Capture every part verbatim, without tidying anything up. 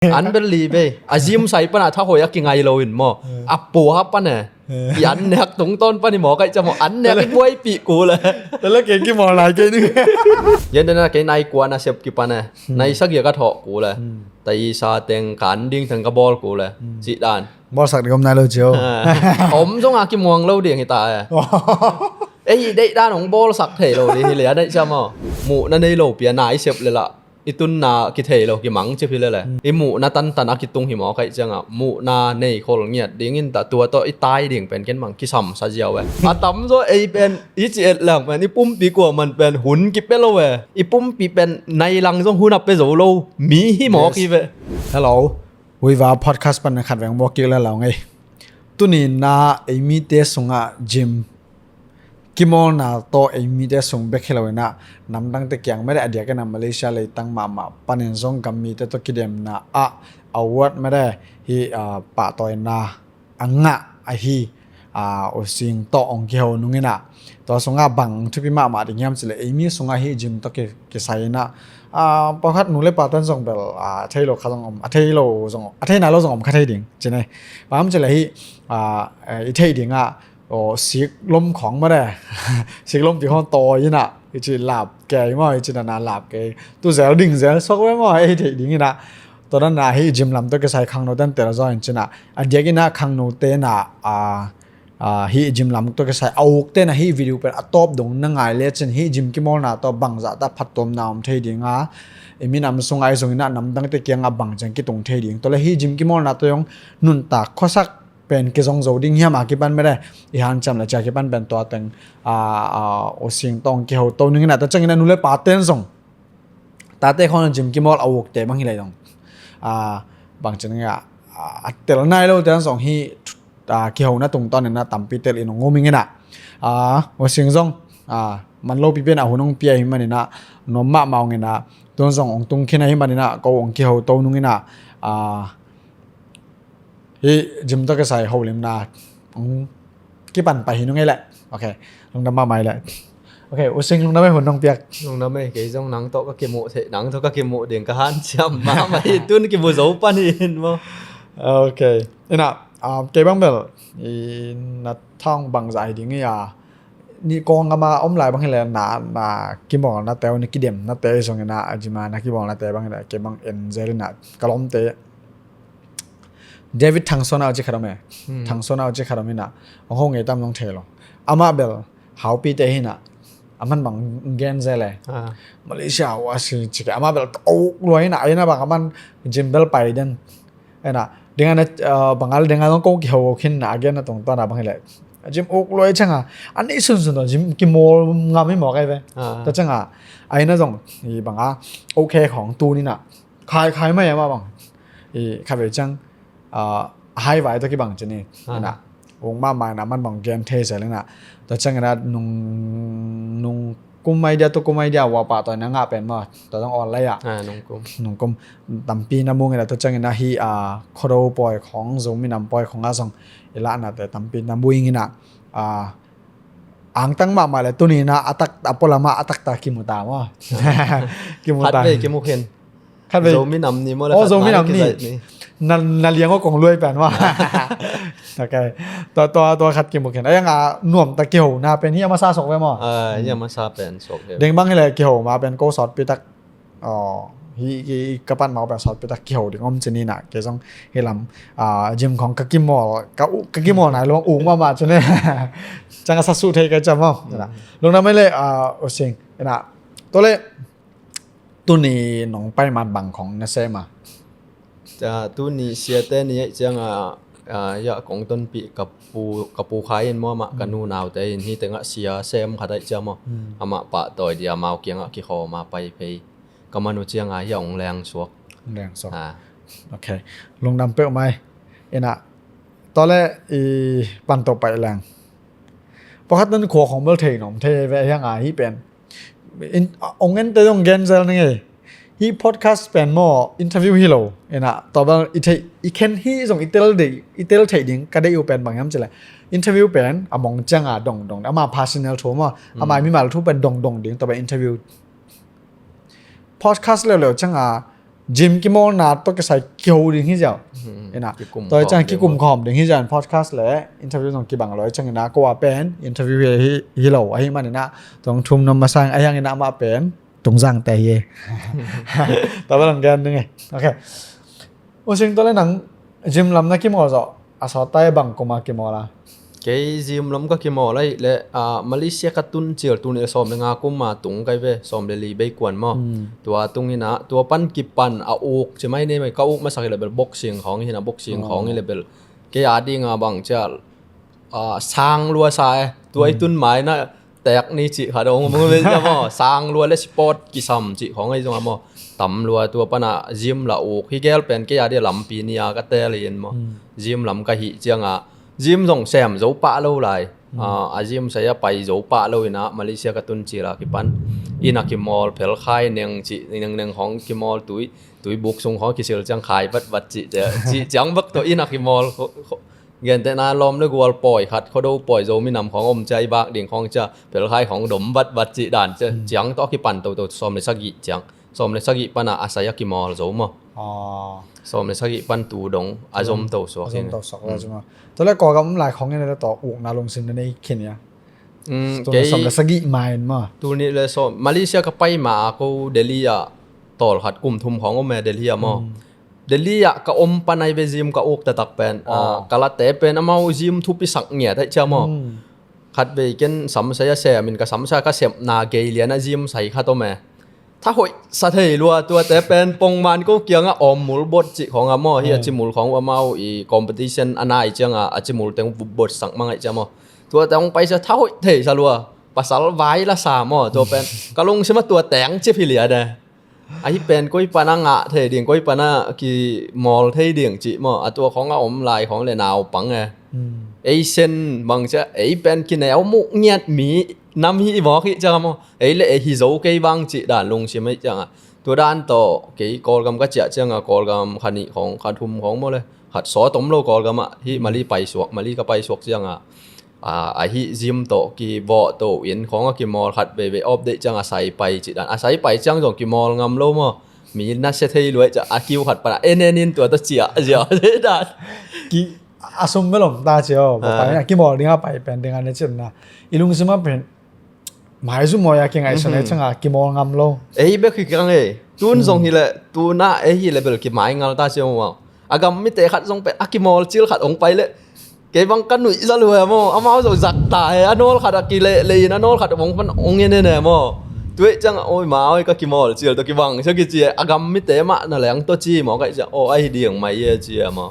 An bel li bei. A zim sai pana tha hoi a kingai lo in maw. A pua ha pana. I an nek tungtawn pani maw kai ca maw. An nek i buaipih ku le. Tala kei kimawl lai kei ni. Yan dena kei nai kua na sep kipana. Nai sagia ka thawh ku le. Ta i sa teng ka an ding teng ka bawl ku le. Cih dan. Bawlsak ding om nai lo cio. Om zong a kimuang lo ding hi ta e. Ei deih dan hong bawlsak thei lo ding hi le a deih cia maw. Muhna nei lo pia nai sep le lah. I tunna kithei lo kimang cip hi lele. I muhna tantan a kitung hi maw kaih cianga muhna nei khol ngiat dingin ta tua tawh i tai ding pen ken mang kisam sa ziau e. A tamzaw ei pen i ci et lang pen i pumpi kua man pen hun kipia lo e. I pumpi pen nai lang zong hun a pia zo lo mi hi maw ki ve. Hello. Huiva podcast pan na khat veng mawk kik le lo ngei. Tuni na ei mite sungah gym kimawlna tawh ei mite sung bek hi lo inah namdangte kiang mede a diakin a Malaysia leitang mahmah panin zong gam mite tawh kidemna ah award mede hi, ah, pahtawina a ngah ahi, ah, U Sing tawh ong kiho nunginah tua sungah bang thupi mahmah ding hiam cileh ei mi sungah hi gym tawh ki, kisai inah, ah, pawkhat nu le paten zong bel, ah, a thei lo kha zong om, a thei lo zong, a thei nai lo zong om kha thei ding cine. Bang hiam cileh hi, ah, eh, i thei dingah aw, siklom khawng mah de. Siklom pi khawng tawi inah i ci lap kei maw, i ci nana lap kei. Tu zel ding zel sok ve maw, ei theih ding inah. Tua nana hi gym lam tawh kisai khangno ten tel zaw in cinah a diak inah khangno tenah, a, a, hi gym lam tawh kisai a uk tenah hi video pen a tawp dong na ngai le cin hi gym kimawlna tawh bangzah ta phattuamna om thei dinga i minam sungah i zong inah namdangte kiangah bang ciang kitung thei ding. Tua le hi gym kimawlna tawh zong nuntak khuasak pen kizong zo ding hiam a kipan mede i hanciam le cia kipan pen tua teng, a, a, U Sing tawh ong kiho to ningin a ta ciangin a nu le pa ten zong tate khawng gym kimawl a ukte bang hi lei dong, a, bang cin nge a, a, a tel nai lo ten zong hi, a, kihona tungtawn in a tampi tel in ong um ing in a, a, U Sing zong, a, man lo pipi in a hun ong pia hi man in a nuam mahmah ong in a tun zong ong tung khin a hi man in a ko ong kiho to nung in a, a, hi gym tawh kisai holimna ong kipan pai hi nung ei leh. Ok, lungdam mahmah ei leh. Ok, U Sing lungdam ei hun nong piak. Lungdam ei, kei zong nang tawh ka kimuh theih, nang tawh ka kimuh ding ka hanciam mahmah hi tun kimu zo pan hi in maw. Ok, in a, um, kei bang bel i na thawng bangzah hi ding hi a, ni kawng ama om lai bang hi leh na, na kimawlnate uh, na kidemnate zong in a, a gym a na kimawlnate bang hi leh kei bang en zel in a ka lawmte David Thangsuan a uci khat om e. Hmm. Thangsuan a uci khat om in a, ong ho ngei tam nong thei lo. Amah bel haupite hi in a, aman bang gen zel e. Ah. Malaysia a ua si cik e. Amah bel a uk lua hi in a, a in a bang aman gym bel pai den. Ena, dinga na, uh, bang a le dinga nong ko kiho khin na a gen na tungtawn a bang hi leh gym uk lua hi cianga a neih sunsun tawh gym kimawl ngam hi mawk ei ve. Ah. Tua cianga a in a zong i bang a ok khawng tun in a khai khai mai a mah bang. I kha ve ciang, ah, a hai vai tawh kibang cin hi. Ah. Ena, uk mahmah in a man bang gen thei zel in a. Tua ciang in a nung, nung kum mai dia, tua kum mai dia, ua pahtawina ngah pen maw. Tua zong online ah. Ah, nung kum. Nung kum. Tampi na mu ing in a tua ciang in a hi, ah, Khuado pawi khawng, Zomi nam pawi khawng ah zong i lahnate tampi na mu ing in a, ah, angtang mahmah le tuni in a a tak, a pualam ah a taktak kimu ta maw. Kimu ta. Khat vei kimu khin. Khat vei. Zomi nam ni maw le. Oh, khat Zomi nam ni. Na, na liang aw kong luai pen maw. Ok. Tua, tua, tua khat kimu khin. A yang a nuam ta kiho na pen hi a masa sok ve maw. Ah, hi a masa pen sok ve. Ding bang hi leh kiho ma pen ko sawtpi tak. Oh, hi, hi, ka pan mau pen sawtpi tak kiho ding om cin in a. Kei zong hi lam, ah, gym khawng ka kimawl, ka u, ka kimawl nai lo uk mahmah cin e. Ciang a sa su thei ka ciam maw. Mm. Lungdam ei leh, ah, U Sing. In a, tua leh, tuni nong pai man bang khawng na sem a? Ah, tuni siate ni aih cianga, ah, ya kong tonpih ka pu, ka pu khai in maw amah ka nu naute in hi tengah sia sem khat aih ciang maw. Hmm. Amah pahtawi dia mau kiangah kikhawm a pai phei. Ka man uh cianga ya ong leng suak. Ong leng suak. Ah. Ok. Lungdam peuh mai. In a, tua leh i pan to pai leng. Pakhat nan khua khawng bel thei nong thei ve hiang a hi pen. In, ong en te zong gen zel ning ei. Hi podcast pen maw interview hi lo. In a, tua bel i thei, i khen hi zong i tel dei, i tel thei ding ka dei uh pen bang hiam cileh. Interview pen a mong cianga dong dong. Ama personal thu maw. Ama mimal thu pen dong dong ding tua bel interview. Podcast leuleu cianga gym kimawlna tawh kisai kiho ding hi ziau. Ina, kikum tua hi ciang khawm ding kikum maw? Khawm ding hi ziau in podcast le interview zong kibang lo hi ciang ina ko a pen interview hi, hi, hi lo ahi man ina tong thum nom masang ahi hang ina amah pen tungzangte hi e. Tua bel hong gen ding e. Ok. U Sing, tua le nang gym lam na kimawl zawh a sawt ta e, bang kum a kimawl a? Kei gym lam ka kimawl ahih leh, ah, Malaysia ka tun cil tuni le sawm le nga kum a tung kai ve, sawm le li bei kuan maw. Hmm. Tua tung ina, tua pan kipan a uk ci mai nei mai, ka uk masak hi le bel boxing khawng hi na, boxing khawng hi le bel. Kei a ding a bang cia, ah, sang lua sa e. Tua i tun mai na tek ni cih khat ong mong ve cia maw. Sang lua le sport kisam cih khawng ahi zong a maw. Tam lua tua pan a gym la uk hi gel pen kei a dia lampi ni a ka tel in maw. Hmm. Gym lam ka hih ciang a gym zong sem zo pah lo lai. Hmm. Ah, a gym sai a pai zo pah lo ina Malaysia ka tun cil a kipan ina kimawl phelkhai neng cih neng neng khawng kimawl tui, tui buk sung khawng kisil ciang khai vat vat cih cia, cih ciang bak tawh ina kimawl kho, kho, Gentehna lawm le gual pawi khat, khuado pawi Zo minam khawng om cia i bak ding khawng cia, phelkhai khawng dom vat vat cih dan cia, hmm, ciang tawh a kipan toto sawm le sagih ciang. Sawm le sagih pan a a sai a kimawl zo maw. Ah. Sawm le sagih pan tu dong a zom to suak a zom hi to suak hi. Hmm. Lo cuma. Tua le Kawlgam om lai khawng in le tawh ukna lungsim na nei khin ia. Hmm, tu kei sawm le sagih ma in maw. Tuni le sawm, Malaysia ka pai ma a ko Delhi ah tawl khat kum thum khawng om e Delhi ah maw. Hmm. Delhi ah ka om pan ai ve gym ka uk taktak pen, ah, ka late pen amau gym thupi sak ngiat ahi cia maw. Hmm. Khat vei ken samsai a sem in ka samsai ka sepna gei lian a gym sai khat om e. Tha hoih sa thei lua tuate pen pongman ko kiang a om mul bot cih khawng a maw. Hi a ci mul khawng uh amau i competition a nai ciang a a ci mul teng bot sak mang ahi cia maw. Tuate hong pai cia tha hoih thei sa lua. Pasal vai la sa maw. Tua pen ka lungsim a tua teng ci phi lian e. Ahi pen koi pan a ngah thei ding, koi pan a kimawl thei ding cih maw. A tua khawng a om lai khawng le naupang e. Hmm. Ei sen bang cia, ei pen kineu muh ngiat mi nam hi i mawk hi cia maw. Ei le ei hi zo kei vang cih dan lungsim ahi ciang a. Tua dan tawh kei Kawlgam ka ciah ciang a Kawlgam kha nih khawng, kha thum khawng maw le. Khat sawt om lo Kawlgam ah, hi Mali pai suak, Mali ka pai suak ciang a. Ah, ahi gym tawh kivawh to in khawng a kimawl khat veve update ciang a sai pai cih dan. A sai pai ciang zong kimawl ngam lo maw. Mi na sia thei luai cia a kiu khat pan a en en in tua tawh ciah ziau cih dan. Ki, a sum bel om ta cia aw. Ah. Pai na kimawl ding a pai pen ding a ne cin na. I lungsim a pen Maizu mawi a kingaihsun e, mhm, ciang a kimawl ngam lo. Ei bek hi kiang e. Tun zong hi le, tun a ei hi le bel kimai ngal ta cia maw. A gam mite khat zong pen a kimawl cil khat ong pai le. Kei bang ka nuih za lu e maw. Amau zong zak ta e. A nawl khat a kile le in a nawl khat ong pan ong en en e maw. Tuih ciang a oi ma oi ka kimawl cil tawh kibang cia kici e. A gam mite mah na leng tawh ci maw ka i cia. O, ahi ding mai e ci e maw.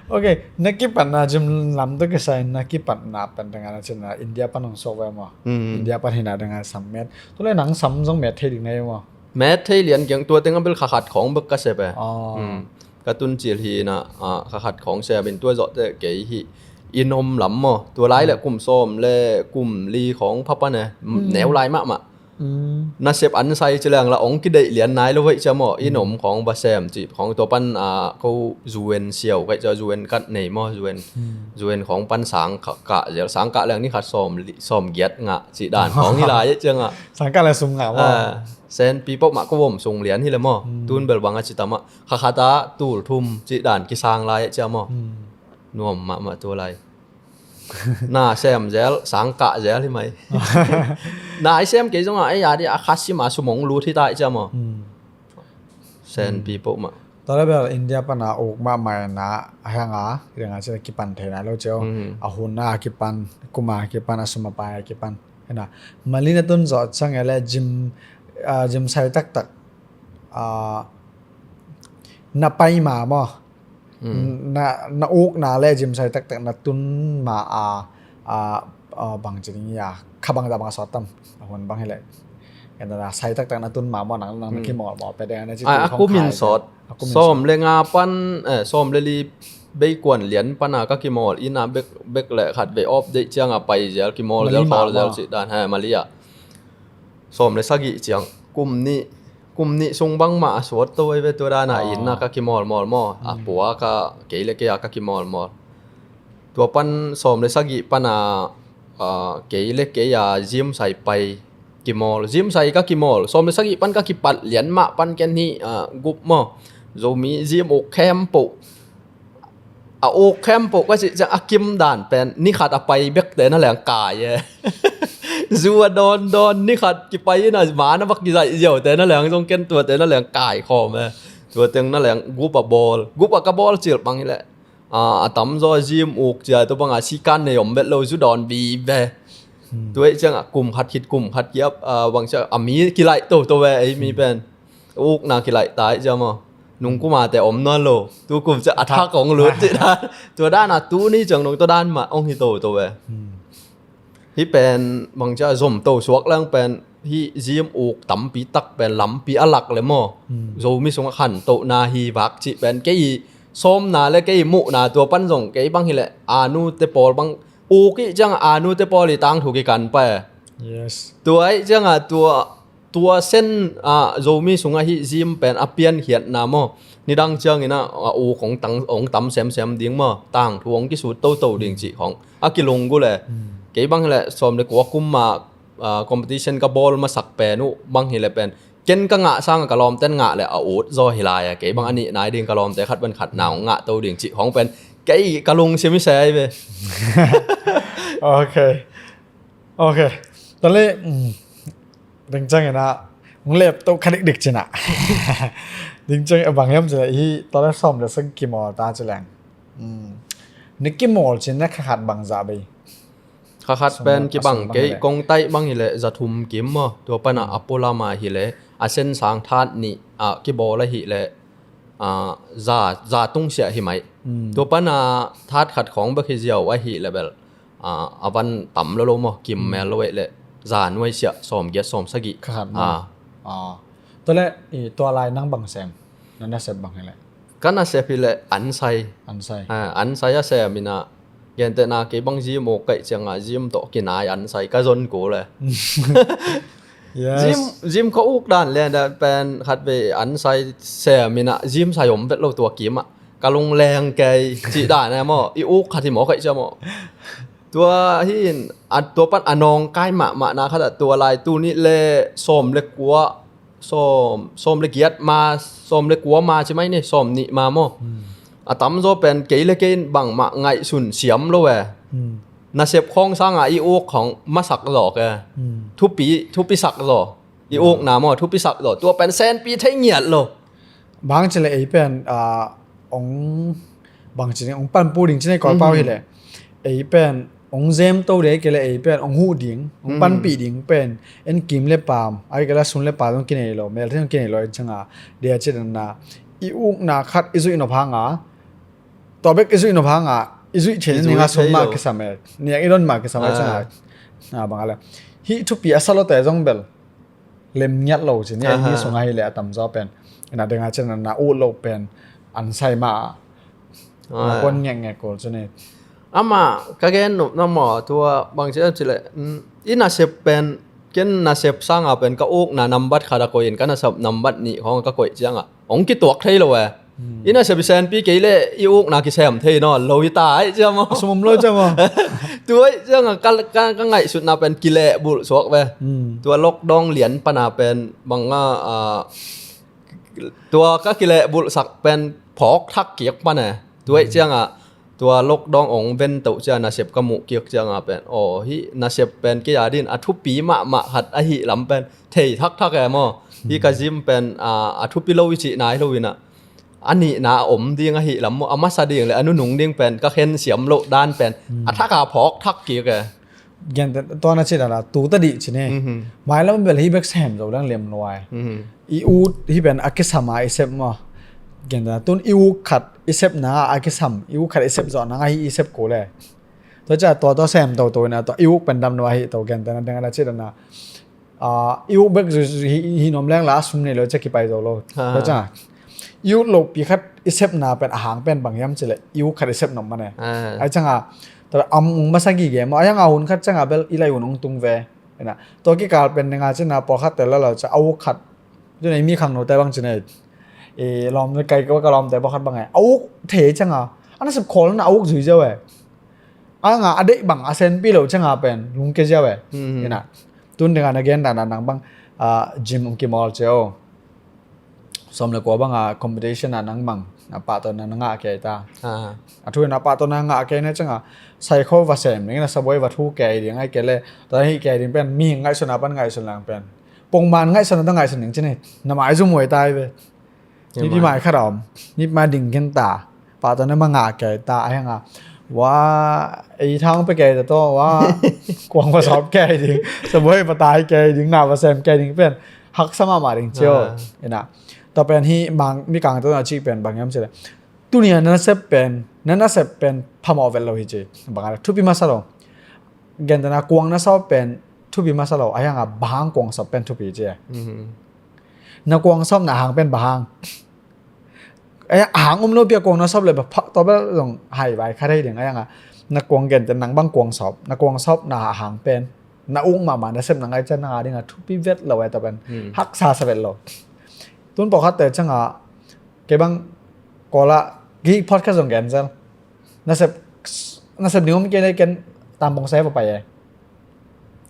Ok, na kipatna gym lam tawh kisai na kipatna pen tengah na cin na India pan hong suak ve maw. Hmm. India pan hina tengah sam met. Tu le nang sam zong met thei ding na e maw. Met thei lian kiang tua tengah bel kha khat khawng bek ka sep e. Oh. Hmm. Ka tun cil hina, ah, kha khat khawng sep in tua zawh te kei hi inn om lam maw. Tua lai le kum sawm le kum li khawng phapan e. Hmm. Neu lai mahmah. Mm. Nasep an sai ci leng la ong kideih lian nai lo vei cia maw. Mm. Inn om khawng va sem ci khawng tua pan, ah, ko zuen siau kai cia zuen kat nei maw zuen. Mm. Zuen khawng pan sang kah, kah zel sang kah leng ni khat sawm li, sawm giat ngah ci dan khawng hi lai e cia ngah. Sang kah leng sum ngah maw. Ah, sen pi pop mah ko vom sung lian hi le maw. Mm. Tun bel bang a ci tam a. Kha khat a tul thum ci dan kisang lai e cia maw. Mm. Nuam mahmah tua lai. Na sem zel, sang kah zel hi mai. Na i sem kei zong a, ei a di a kha sim a sum ong lut hi ta i cia maw. Hmm. Sen pi pop mah. Tua le bel India pan a uk mahmah na a hiang a, hiang a cina kipan thei nai lo cia. Hmm. A hun a kipan, kum a kipan, a sum a pai a kipan. Hena, Mali na tun zawh ciang e le gym, ah, gym sai taktak. Ah, na pai ma maw. Hmm. Na, na ukna le gym sai taktak na tun ma a, a, a bang ci ding ia, kha bang dah bang a sawt tam. A hun bang hi le. Kan na sai taktak na tun ma maw nang, nang na kimawl mawl pe deng na ci tu a, a khong kum in khai sawt. A kum in sawt. Sawm le nga pan, eh, sawm le li bei kuan lian pan a ka kimawl ina bek, bek le khat vei update ciang a pai zel kimawl zel khawl zel ci dan ha Mali a. Sawm le sagih ciang kum nih, kum nih sung bangmah a suat to ei ve tua dana inn a ka kimawl mawl maw. A pua ka kei le kei a ka kimawl mawl. Tua pan sawm le sagih pan a, a, kei le kei a gym sai pai Kimawl, gym sai ka kimawl. Sawm le sagih pan ka kipat lian mah pan ken hi, ah, gup maw. Zomi gym uk khempeuh. A uk khempeuh ka cih ciang a kim dan pen ni khat a pai bekte na leng kai e. Zu a dawn dawn ni khat kipai in a ma na bak kizaih ziaute na leng zong ken tuate na leng kai khawm e. Tua teng na leng gup a bawl. Gup a ka bawl cil bang hi leh. A, a tamzaw a gym uk cia tua banga sikan nei om bet lo zu dawn vive. Tua ih ciangah kum khat khit kum khat kiap, a, bang cia a mi kilaih toto ve ei mi pen. Ukna kilaih ta ih cia maw. Nung kumate om nawn lo. Tu kum cia a thak hong lut cih dan. Tua dana tuni ciang nung tua dan mah hong hi toto ve. Hih pen bang cia zom to suak leng pen hih gym uk tampi tak pen lampi a lak le maw. Zomi sungah khantohna hi vak cih pen kei sawmna le kei muhna tua pan zong kei bang hi leh a nute pawl bang uk ih ciang a nute pawl i tangthu kikan pa e. Yes. Tua ih ciangah tua, tua sen, ah, Zomi sungah hih gym pen a piankhiatna maw. Nidang ciangin ah, a uk hong tang, hong tam semsem ding maw. Tangthu hong kisut toto ding cih khong a kilunggulh e. Kei bang hi leh sawm le kua kum mah, ah, competition ka bawl masak pen uh bang hi leh pen ken ka ngah sanga ka lawmten ngah le a ut zaw hi lai a, kei bang a nih nai ding ka lawmte khat ban khat na hong ngah to ding cih hong pen kei ka lungsim i se ai ve. Ok. Ok. Tale, mm, ding ciang ina hong lep to kha dikdik cina. Ding ciang a bang hiam cina hi tale sawm le sagih kimawl ta ci leng. Mm. Ni kimawl cina kha khat bang za bei. Kha khat pen kibang kei kong taih bang hi leh za thum kim maw. Tua pana a pulam a hi leh a sen sang that nih a kibawl a hi leh, a, za, za tung siah hi mai. Tua pana that khat khong bek hi ziau a hi leh bel, a, a van tam lo lo maw. Kim mel lo eh leh za nuai siah sawm giat sawm sagih. Kha khat maw. A. Tua leh, i, tua lai nang bang sem. Na nasep bang hi leh. Ka nasep hi leh an sai. An sai. A, an sai a sem ina. Gentehna kei bang gym uk kaih cianga gym tawh kinai an sai ka zon ko le. Yes. Gym, gym ka uk dan le dan pen khat vei an sai sem ina gym sai om vet lo tua kim ah. Ka lung leng kei cih dan e maw. I uk khat hi maw kaih cia maw. Tua hi in, a, tua pan a nawngkai mahmahna khat ah tua lai tuni le sawm le kua sawm, sawm le giat ma, sawm le kua ma ci mai ni, sawm nih ma maw. A tamzaw pen kei le kei in bangmah ngaihsun siam lo e. Nasep khawng sanga i uk khawng masak zaw ke. Thupi, thupi sak zaw. I ukna maw, thupi sak zaw. Tua pen senpi thei ngiat lo. Bang ci le ei pen, a, ong bang ci ding, ong panpih ding ci nei Kawlpau hi le. Ei pen ong zem to ding kei le ei pen ong huh ding, ong panpih ding pen en kim le paam, ai kei le sun le paam ong kinei lo, mel thei ong kinei lo en cianga. Dia ci dan na i ukna khat i zuih nop hanga. Tua bek i zuih nop hanga, i zuih thei ninga sum mah kisam e. Niang i don mah kisam e cianga. Na bang a le. Hih thupi a sa lote zong bel lem ngiat lo ci ni, a mi sung ahi le a tamzaw pen. Ina denga cin na ut lo pen an sai ma. Na kon ngek ngek kol ci ni. Ama ka gen nop na maw tua bang ci ci le. I nasep pen ken nasep sanga pen ka ukna nambat khat a koih in ka nasep nambat nih khong ka koih cianga ong kituak thei lo e. I nasep i senpi kei le i ukna kisem thei nawn lo hi ta ai cia maw. Sum om lo cia maw. Tua ai cianga ka, ka, ka ngaihsutna pen kilehbulh suak ve. Tua lockdown lian pana pen banga, a, tua ka kilehbulh sak pen phawk thak kik pan e. Tua ai cianga tua lockdown ong ven toh cia nasep ka muh kik cianga pen. Aw, hih nasep pen kei a din a thupi mahmah khat ahi lam pen thei thakthak e maw. Hih ka gym pen, a, a thupi lo i cih nai lo ina. A nihna a om ding ahi lam maw, a masa ding le a nunung ding pen ka khen siam loh dan pen a thak a phawk thak kik e. Gentehna tua na ci dan a tu ta dih ci ni. Mailam bel hi bek sem zo dang lem luai. I ut hi pen a kisam a i sep maw. Gentehna tun i uk khat i sep na a kisam, i uk khat i sep zawh na a hi i sep ko le. Tua cia tua tua sem toto ina tua i uk pen dam nua hi to gentehna dang a na ci dan a. A, i uk bek zui, zui hi, hi nuam leng la a sum nei lo cia kipai zo lo. Tua cianga i ut lopi khat i sepna pen a hang pen bang hiam ci le i uk khat i sep nop mane. Ai cianga tua am ung masa gige maw ai hanga hun khat cianga bel i lai un ung tung ve. Ina tua kikal pen ninga cina pawlkhat tel la lo cia a uk khat. Tuna i mi khangnote bang cina i lawm kai ka lawmte pawlkhat bang e a uk thei cianga a nasep khawl na a uk zui ziau e. A nga a deih bang a senpi lo cianga pen lungke ziau e. Ina Tun dingah na gen dan a nang bang, ah, gym ong kimawl cio. Sawm le kua banga competition a nang mang, na pahtawn na na ngah kei ta. Ah. A thu in a pahtawn na ngah kei na cianga, saikho va sem ding, na sabuai va thu kei ding, ai kei le, ta hi kei ding pen, mi ngaihsun a pan ngaihsun lang pen. Pongman ngaihsun a ta ngaihsun ding cini, na maizum huai ta hi ve. Nipi mai khat a om, nipi mai ding ken ta. Pahtawn na ma ngah kei ta, a hianga. Wa, ei thang pe kei ta to, wa. Kuang va sawp kei ding, sabuai va tai kei ding, na va sem kei ding pen. Haksa mahmah ding cio. Ah. Ina. Tua pen hi mang, mi kang to na ci pen bang yam ci le. Tunia na nasep pen, na nasep pen phamawh vet lo hi ci. Bang a thupi masa lo. Gentena kuang na sawp pen thupi masa lo. A hianga bang hang kuang sawp pen thupi ci. Mhm. Na kuang sawpna hang pen bang hang. A hang um lo pia kuang na sawp le ba phak to bel zong hai vai kha thei ding. A hianga na kuang genten nang bang kuang sawp. Na kuang sawpna hang pen. Na uk mahmah nasepna ngai cian nanga dinga thupi vet lo e to pen. Hmm. Haksa sa vet lo. Tun pawlkhatte cianga kei bang Kawl ah gih podcast zong gen zel. Nasep, nasep ding om kei le ken tampong sai va pai e.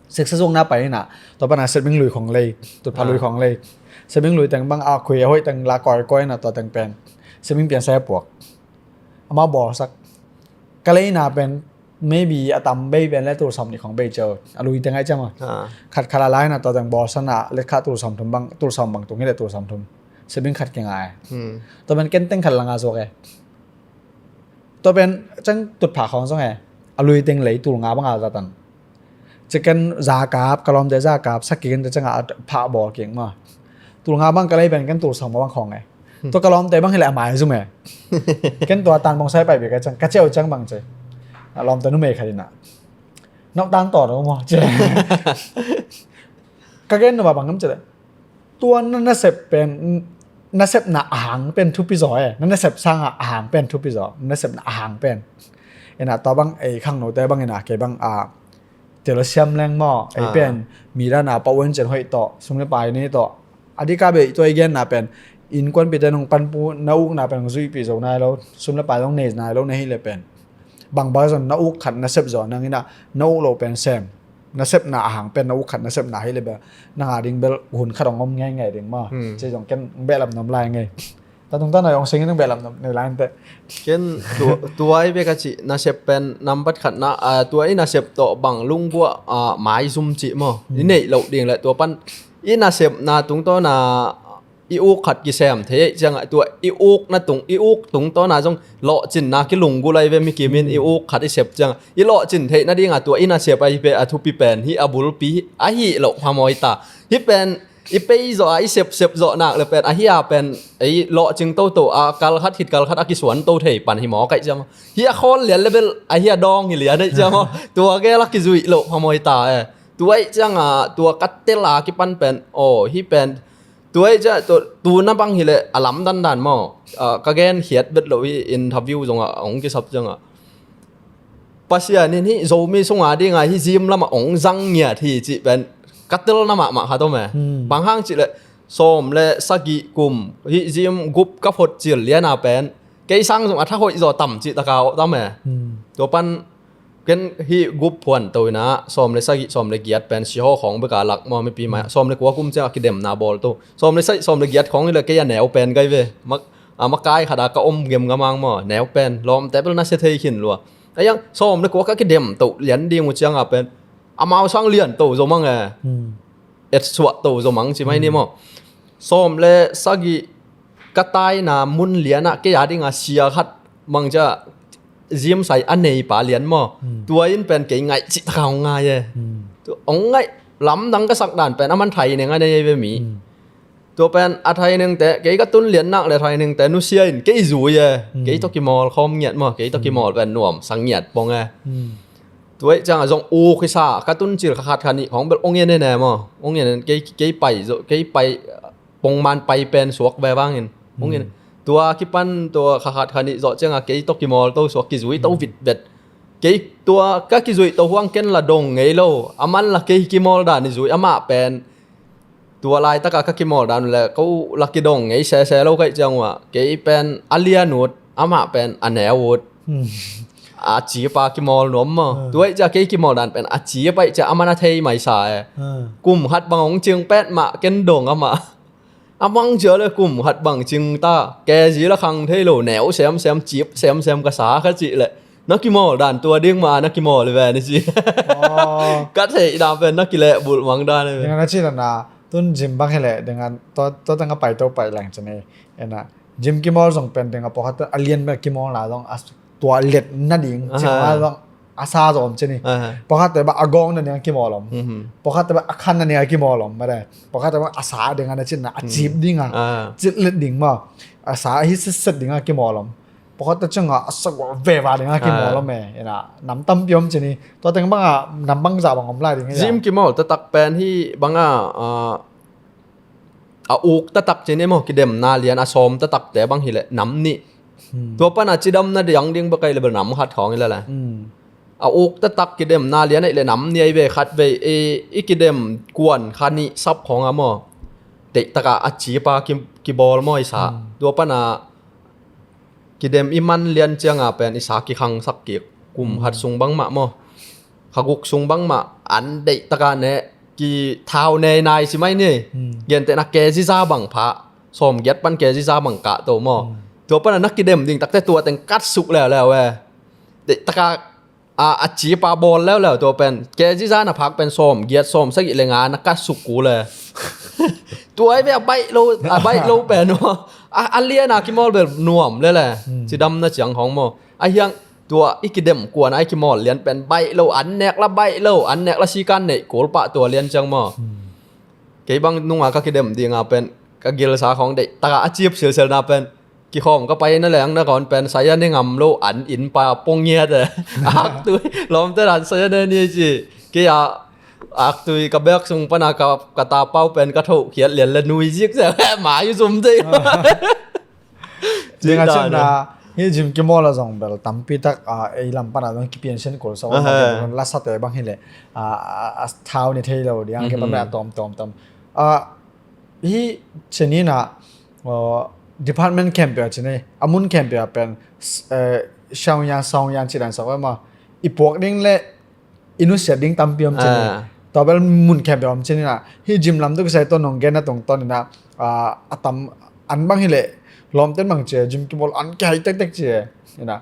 Siksa zong na pai ina, tua pana Sebing lui khong lei, tutpha lui khong lei. Sebing lui teng bang a khui a hoih teng la kawikawi ina tua teng pen. Sebing pian sai a puak. Amau bawlsak. Ka leina pen maybe a tam bei pen le tul sawm nih khong bei cio. A lui teng ai ciam a. Ah. Khat khat a lai na tua teng bawlsakna le kha tul sawm thum bang, tul sawm bang tung hi le tul sawm thum. Sebing khat kingai. Hmm. Tua pen ken teng khat langa zuak e. Tua pen ciang tutphah khawng zong e. A lui teng lei tul nga banga za tan. Ciken zakap, ka lawmte zakap, sak kikin te cianga a phah bawl king ma. Tul nga bang ka lei pen ken tul sawm bang khawng e. Hmm. Tua ka lawmte bang hi le a maizum e. Ken tua tan bawng sai pai bik a ciang, ka ciau ciang bang ci. A lawmte numei khat ina. Nau tang tawh lo maw ci. Ka gen numa bang ngam ci le. Tua na nasep pen, nasepna a hang pen thupi zaw e. Na nasep sanga a hang pen thupi zaw. Na nasepna a hang pen. Ina tua bang ei khangnote bang ina kei bang a tel a siam leng maw. Ei pen mi dana pau en cen hoih tawh. Sum le pai nei tawh. A dika bei tua i genna pen. Innkuanpite nong panpu na ukna pen nong zuihpih zo nai lo. Sum le pai nong nei nai lo na hi le pen. Bang bang zon na uk khat nasep zaw nang ina na uk lo pen sem. Nasepna a hang pen na uk khat nasepna hi le bel nanga ding bel hun khat ong om ngei ngei ding maw. Hmm. Ci zong ken beh lam nom lai ngei. Ta tung ta na ong sing in beh lam nom nei lai ante. Ken tu, tuai bek a ci nasep pen nambat khat na, ah, tua i nasep tawh bang lunggua, ah, maizum ci maw. Hmm. I neih loh ding le tua pan i nasepna tungtawna i uk khat kisem thei cianga tua i uk na tung, i uk tungtawna zong lawhcinna kilunggulh ai ve mi kimin i uk khat i sep cianga i lawhcin theih nadinga tua i nasep ai pe a thupi pen hi a bulpi ahi loh phamawh ta. Hi pen i pei zawh a i sep sep zawh nak le pen ahi a pen ei lawhcing toto a kal khat khit kal khat a kisuan to thei pan hi maw kaih ciama. Hi a khawl lian le bel ahi a dawng hi lian ei ciama. Tua gel a kizuih loh phamawh ta e. Tua ei cianga tua ka tel a kipan pen aw hi pen Tua i ciah tu, tu na bang hileh a lamdang dan maw? Ah, ka gen khiat bet lo hi interview zongah a hong kisap ciangah. Pasian in hih Zomi sunga dinga hih gym lamah hong zang ngiat hi cih pen ka telna mahmah khat om e. Hmm. Bang hang cihleh sawm le sagih kum hih gym gup ka phot cil liana pen kei sang zong a tha hoih zaw tam cih taka tam e. Hmm. Tua pan Ken hih gup phuan to inah sawm le sagih sawm le giat pen sihaw khawng beka lak maw mipi mai ah sawm le kua kum ciang a kidemna bawl to. Sawm le sagih sawm le giat khawng hileh kei a neu pen kai ve. Mak, a makai khat a ka om gem ngamang maw neu pen lawmte bel na sia thei khin lua. A iang sawm le kua ka kidem to lian ding uh cianga pen amau sang lian to zo mang e. Hmm. Et suah to zo mang ci mai ni maw. Sawm le sagih ka taina mun lianah kei a dinga sia khat mang ciah gym sai a neipa lian maw? Hmm. Tua in pen kei ngaih cih taka hong ngai e. Hmm. Tua hong ngaih lamdang ka sak dan pen a man thai neng a nei ve mi. Hmm. Tua pen a thai nengte kei ka tun lian nak le thai nengte nusia in kei zui e. Hmm. Kei tawh kimawl khawm ngiat maw? Kei tawh kimawl pen nuam sang ngiat pong e. Hmm. Tua ih ciangah zong uk hisa ka tun cil kha khat kha nih khawng bel ong en en e maw? Ong en en kei, kei pai zo, kei pai pongman pai pen suak ve vangin. Ong en. Hmm. Tua kipan tua kha khat kha nih zawh ciangah kei tawh kimawl to suak kizui to vit vet. Kei tua ka kizui to huang ken la dong ngei lo. A man la kei kimawl dan i zui amah pen. Tua laitakah ka kimawl dan uh le ko la kidong ngei sese lo kaih ciang uh ah. Kei pen a lian ut, amah pen a neu ut. Hmm. a cip a kimawl nuam maw. Tua ih cia kei kimawl dan pen a cip a ih cia a man a thei mai sa e. Kum khat bang hong cing pet mah ken dong amah. A mang cia le kum khat bang cing ta. Kezi la khang thei lo neu semsem cip semsem ka sa kha cih le. Na kimawl dan tua ding mah na kimawl ve ni ci. Ka theih dan pen na kileh bulh mang dan ve. Dengan a cih dan a tun gym bang hileh dengan tua teng a pai to pai leng cih ni. Ena gym kimawl zong pen ding a pawkhat a lian bek kimawlna zong a tua let nading cih a zong a sa zom cih ni. Pawkhat te bang a gawng nading a kimawl om. Pawkhat te bang a khan nading a kimawl om mah de. Pawkhat te bang a sa ding a na cih na a cip ding a cit let ding maw. A sa hi setset ding a kimawl om. Pawkhat te cih a a sa gawh veva ding a kimawl om e. Ena nam tampi om cih ni. Tua teng bang a nam bang za bang om lai ding a. Gym kimawl taktak pen hi bang a a uk taktak cih ni maw, kidemna lian a sawm taktakte bang hileh nam nih. Tua pan a cidamna diang ding bek a hi le bel nam khat khawng hi le le. A uk taktak kidemna lian a hi le nam nih a hi ve khat ve i kidem kuan kha nih sap khawng a maw. Deih taka a cip a kibawl maw i sa. Tua pan a kidem i man lian ciang a pen i sa kikhangsak kik kum khat sung bang mah maw. Kha guk sung bang mah an deih taka ne ki thau nei nai si mai ni. Gentehna kezi za bang pha sawm giat pan kezi za bang kah to maw. Tua pan a na kidem ding takte tua teng kat suk leuleu e. Deih taka a a cip a bawl leuleu tua pen kezi za na phak pen sawm giat sawm sagih le nga na kat suk ku le. Tua i ve a baih lo a baih lo pen maw. A lian a kimawl bel nuam le le. Cidamna ciang hong maw. A hiang tua i kidem kuan a i kimawl lian pen baih lo an nek la baih lo an nek la sikan neih kul pah tua lian ciang maw. Kei bang nunga ka kidem dinga pen ka gilsa khawng deih taka a cip silselna pen kikhawm ka pai na leng na kawn pen saya ne ngam lo an in pa pong ngiat e. Aktui lawmte dan saya ne ni ci kei a aktui ka bek sung pana ka ta pau pen ka thoh khiat lian le nui zik se ma yu zum dei. Dinga cin na hi gym kimawl a zong bel tampi tak a ei lam pana zong kipian sen kul sa on la sate bang hileh a thau ni thei lo ding a kipan bel a tawm tawm tam a hi cin hi na department khempeuh a cin hi a mun khempeuh a pen shaung yan shaung yan ci dan sa ma i puak ding le i nusiat ding tampi om cin hi. Tua bel mun khempeuh om cin hi na hi gym lam tu kisai ton nong gen na tungtawn hi na a tam an bang hileh lawmten bang cia gym kimawl an kihai tektek cia hi na.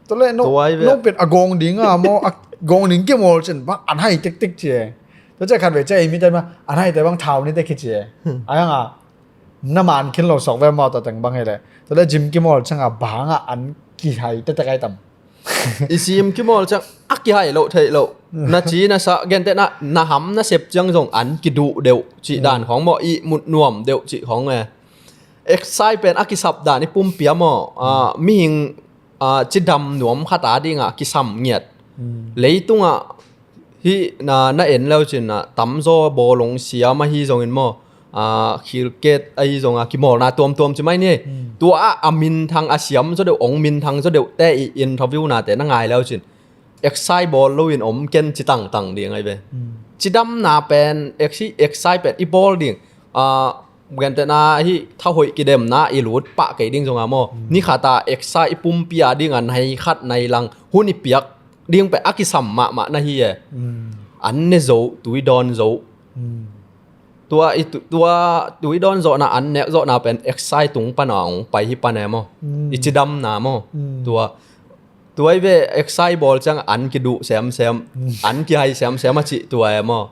Tua le no pet a gawng ding a maw a gawng ding kimawl cin bang an hai tektek cia. Tua cia khat ve cia ei mi tai ma an hai te bang thau ni te khi cia. A yang a na man khin lo sok ve maw tua teng bang hileh tua le gym kimawl ciang a bang a an kihai tektek ai tam. I sim kimawl ciang a kihai lo theih lo na ci na sa gentehna na ham na sep ciang zong an kiduh deuh cih dan khawng maw i mut nuam deuh cih khawng e. Exercise pen a kisap dan i pumpi a maw mihing cidam nuam khat a dinga kisam ngiat. Leitungah hih na na en leu cin a tamzaw bawlung siam ahi zongin maw khilket ahi zonga kimawlna tuamtuam ci mai ni. Tua ah a minthang a siam zaw deuh ong minthang zaw deuh te i interview nate na ngai leu cin exercise bawl loin om ken ci tangtang ding ai ve. Cidamna pen exercise pen i bawl ding. Gentehna hi thahoih kidemna i lut pah kei ding zonga maw ni khata exercise i pumpi a dinga nai khat nai lang hun i piak ding peh a kisam mahmah na hi e. An ne zo tui dawn zo. Tua i tua tui dawn zawhna an nek zawhna pen exercise tung pana hong pai hi pan e maw i cidamna maw. Tua tua i ve exercise bawl ciang an kiduh semsem an kihai semsem a cih tua e maw.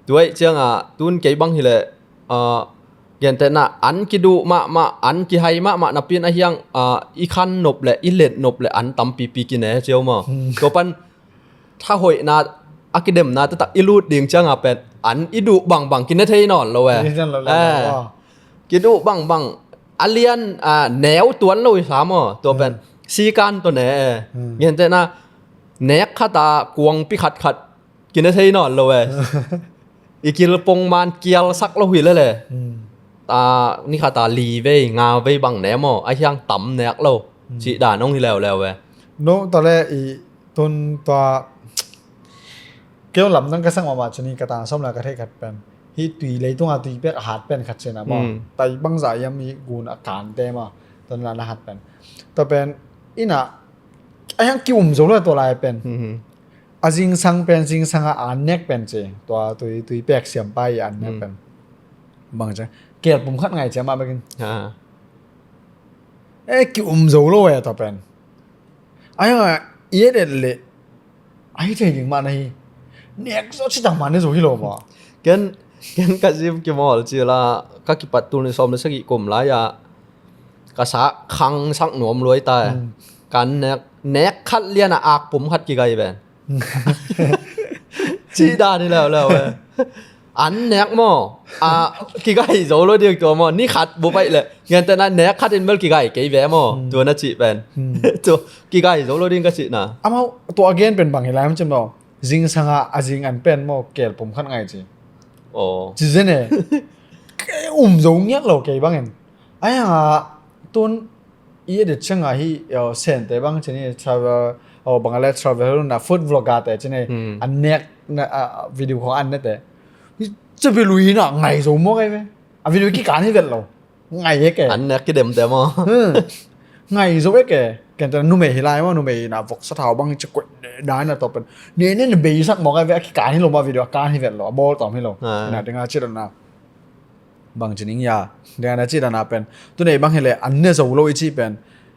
Tua i cianga tun kei bang hileh gentehna an kiduh mahmah an kihai mahmah napin a hiang i khan nop le i let nop le an tampipi kine cio maw. Tua pan thahoihna a kidemna taktak i lut ding cianga pen an i duh bangbang kine thei nawn lo e. Kiduh bangbang a lian neu tuan lo i sa maw tua pen sikan tawh ne e. Gentehna nek khata kuangpi khatkhat kine thei nawn lo e. I kilpong man kialsak lo hi lele. Ni khata li vei nga vei bang ne maw a hiang tam nek lo. Cih dan hong hi leuleu e. No tale i tun tua keu lamdang ka sak mahmah cin hi ka tan sawm la ka theih khat pen hi tui leitunga tui pek a hat pen khat cin a maw tai bangzah hiam hi gun a kante maw. Tun la na hat pen tua pen ina A hiang ki-um zo lo tua lai pen. Mhm. A zingsang pen, zingsang a an nek pen ci. Tua tui, tui pek siampa i an nek pen. Bang ci. Kel pum khat ngai ci mah bekin. Ha. E, ki-um zo lo e tua pen. A hiang a, i et et le. A hi thei ding mah na hi. Nek zo ci tang mah ne zo hi lo maw. Ken, ken ka zim kimawl ci la, ka kipat tul ni sawm le sagih kum lai a. Ka sa khang sak nuam luai ta e. Kan nek, nek khat lian a ak pum khat kigai ven. Ci dan hi leuleu e. An nek maw. A, kigai zo lo ding tua maw. Ni khat bu paih le. Ngen te na nek khat in bel kigai kei ve maw. Tua na ci pen. Tua kigai zo lo ding ka ci na. Amau tua gen pen bang hi lai am cim lo. Zingsang a, a zing an pen maw. Kel pum khat ngai ci. Aw. Ci zen e. Kei um zo ngiat lo kei bangin. A hiang a tun i edit ciang a hi, Sente bang ci ni travel, bang a le travel na food vlogger te ci ni. An nek na, video khong an ne te. Hi ci bi lui na ngai zo maw kai ve. A video kikan hi vet lo. Ngai e ke. An nek kidem te maw. Ngai zo e ke. Ken te numei hi lai maw, numei na vok sa thau bang ci kuat dai na tua pen. Ne ne ne bei sak maw kai ve, a kikan hi lo maw video a kan hi vet lo. A bawl tawm hi lo. Na ding a ci dan a. Bang ci ning ya. Deng a na ci dan a pen. Tu nei bang hi le an ne zo lo i ci pen.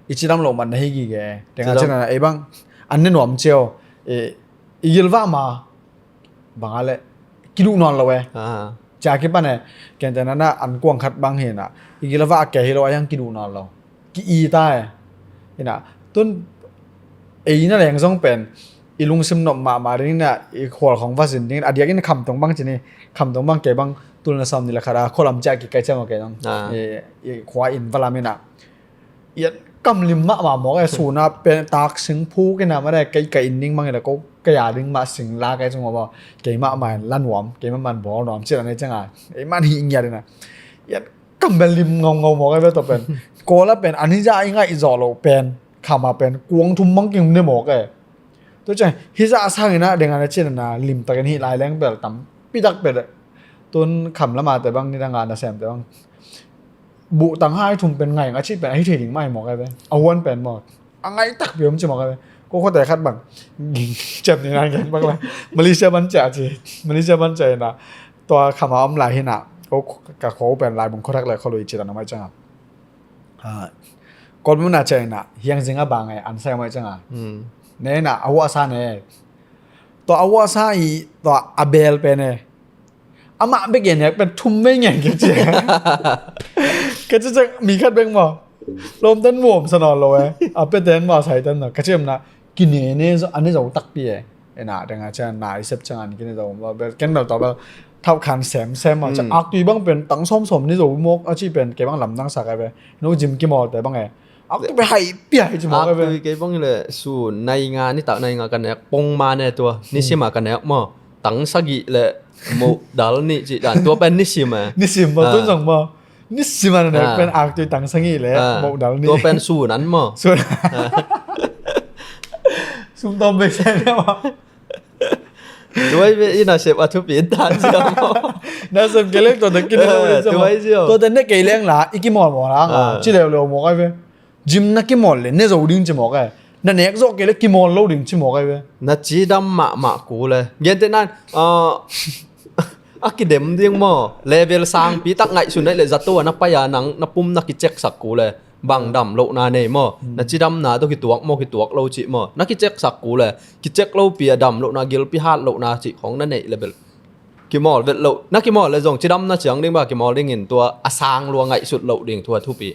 I ci dam lo man na hi gige. Deng a ci dan a ei bang. An ne nuam cio. I gilva ma. Bang a le. Kiduh nawn lo e. Cia kipan e. Ken te na na an kuang khat bang hi na. I gilva a ke hi lo a hiang kiduh nawn lo. Ki-i ta e. Ina. Tun ei na leng zong pen. I lungsim nop mahmah ding na. I khual khong va zin ding. A diak in khamtung bang ci ni. Khamtung bang kei bang tul na sawm ni la khat a khualam ciah kik kai ciang aw kei dong. I khua in va lam in a. Iat kam lim mahmah mawk e, suna pen tak sing phuk in a mah dai kei ka in ding mang in a ko kei a ding mah sing la kei cung aw. Kei mahmah in la nuam, kei mahmah in bawl nuam ciah a nei ciang a. Ei man hi ngiat in a. Iat kam bel lim ngaungau mawk e bel tawh pen. Kawl a pen an hi zah i ngaih zawh loh pen. Kham a pen kuang thum mang king ne mawk e. Tua ciang hizah a sangin ah deng a na cin a na limtakin hih lai leng bel tam pitak bel. Tun kham lama te bang nidang a na sem te bang buhtang hai thum pen ngai a cih pen a hi thei ding mai mawk ai ve. A huan pen mawk a ngai takpi om ci mawk ai ve. Ko khote khat bang cem ni nan gen bang la Malaysia ban cia ci. Malaysia ban cia ina tua kham a om lai hina ko ka kho pen lai bung khothak le kholui ci ta na mai ciang a. Kawlmuna ciangin ah hiang zing a bang e an sai mai cianga. Ne na a huahsa ne. Tua a huahsa i tua a bel pen e. Amah bek e nek pen thum mei ngen ka ci. Ka ci ciang mi khat bek maw. Lawmten muam sa nawn lo e. A peten maw saitan na ka ci em na. Kine ne zo, a ne zo takpi e. Ina deng a cian na i sep ciang an kine zo. Ken bel tawh bel thauh khan sem sem a cian aktui bang pen tang sawm sawm ne zo mawk a ci pen kei bang lamdang sa kai ve. No jim kimawl te bang e. Aktui pen hai pia hai ci mawk kai ve. Aktui kei bang le su nai nga ni tak nai nga ka nek pong ma ne tua. Ni sim a ka nek maw. Tang sagih le mo dal ni ci dan tua pen ni sim e. Ni sim maw tun zong maw. Ni sim a na nek pen aktui tang sagih le mo dal ni. Tua pen su nan maw. Su nan. Sum tom be sen le maw. Tuai ve i nasep a thupi in ta cia maw. Nasep kei leng tua te kine lo in cia maw. Tuai cia. Tua te ne kei leng la i kimawl mawl a nga ci leuleu maw kai ve. Jim na kimawl le ne zo ding ci maw kai. Na nek zawh kei le kimawl lo ding ci maw kai ve. Na cidam mahmah ku le. Gente nan a kidem ding maw. Level sangpi tak ngaihsun ai le zato a na pai a nang na pum na kiceksak ku le. Bang dam lohna nei maw? Na cidamna tawh kituak maw kituak lo cih maw? Na kiceksak ku le kicek lopi a dam lohna gilpi hat lohna cih khong na neih le bel kimawl vet loh na kimawl le zong cidamna ciang ding ba kimawl dingin tua a sang lua ngaihsut loh ding tua thupi.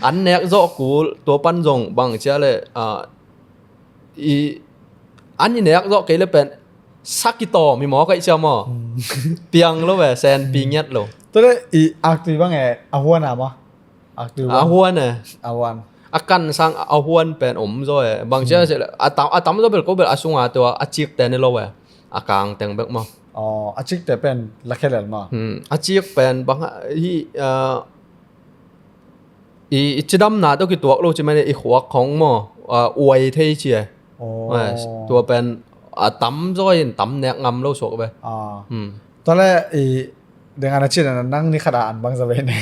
An nek zawh kul tua pan zong bang cia le i an i nek zawh kei le pen sa kitawm hi maw kaih cia maw? Piang lo ve senpi ngiat lo. Tua le i aktui bang e a huan a maw? Aktui a huan e. A huan a kan sang a huan pen om zaw e bang cia a tam zaw bel ko bel a sunga tua a cikte ni lo e. A kang teng bek maw? A cikte pen la khelel maw? A cik pen bang hi i cidamna tawh kituak lo ci mah i khuak khong maw? Uai thei ci e. Tua pen a tam zaw in tam nek ngam lo suak ve. Tua le i Deng an a cin a nang ni khat a an bang za bei ne.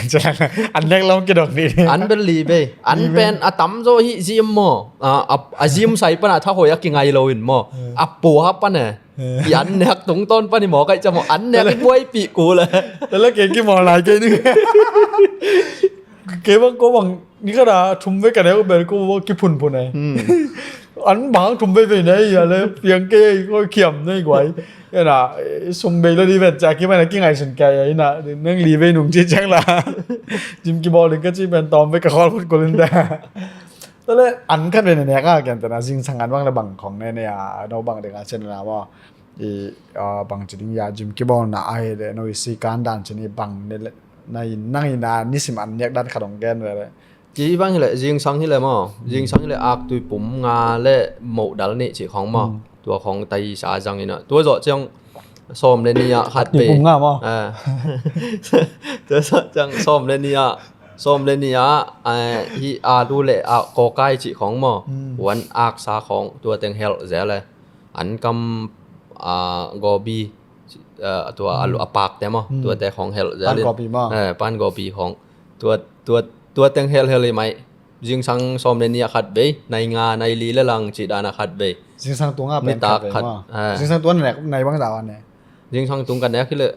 An nek lam kidok ni. An bel li bei. An pen a tam zo hi zim maw. A, a, a zim sai pan a tha hoi a kingai lo in maw. A pua pan e. I an nek tungtawn pan i maw kai ca maw. An nek i buai pi ku le. Tala ke ki maw lai ke ni. Ke bang ko bang ni khat a thum ve ka nek bel ko bang ki phun phun e. An bang thum ve ve ne ya le piang ke ko kiam ne guai. Ena, sum bei lo di vet ca ki mana ki ngai sun kai ina, nang li bei nung ci cang la. Jim ki bol ding ka ci pen tom ve ka khol phut kulin da. Tale an khat ve ne nek a ken tana zingsang an bang le bang khong ne ne ya, no bang ding a cen la maw. I, a, bang ci ding ya jim ki bol na ai de, no i si kan dan cin i bang ne le, na in nang ina ni sim an nek dan khat ong gen ve le. Ci bang hi le, zingsang hi le maw. Zingsang hi le ak tui pum nga le moh dal ni ci khong maw. Tua khong tai sa zang ina. Tua zo ciang som le ni a khat ve. Pum nga maw. Tua zo ciang som le ni a. Som le ni a, hi a lu le a ko kai ci khong maw. Wan ak sa khong tua teng hel ze le. An kam, a, gobi, a, tua a lu a pak te maw. Tua te khong hel ze. Pan gobi maw. Pan gobi khong. Tua, tua, tua teng hel hel i mai. Zingsang som le ni a khat bei, nai nga, nai li le lang ci dan a khat bei. Zingsang tung a pen khat bei maw. Zingsang tung a nek, nai bang za wan ne. Zingsang tung ka nek hi le.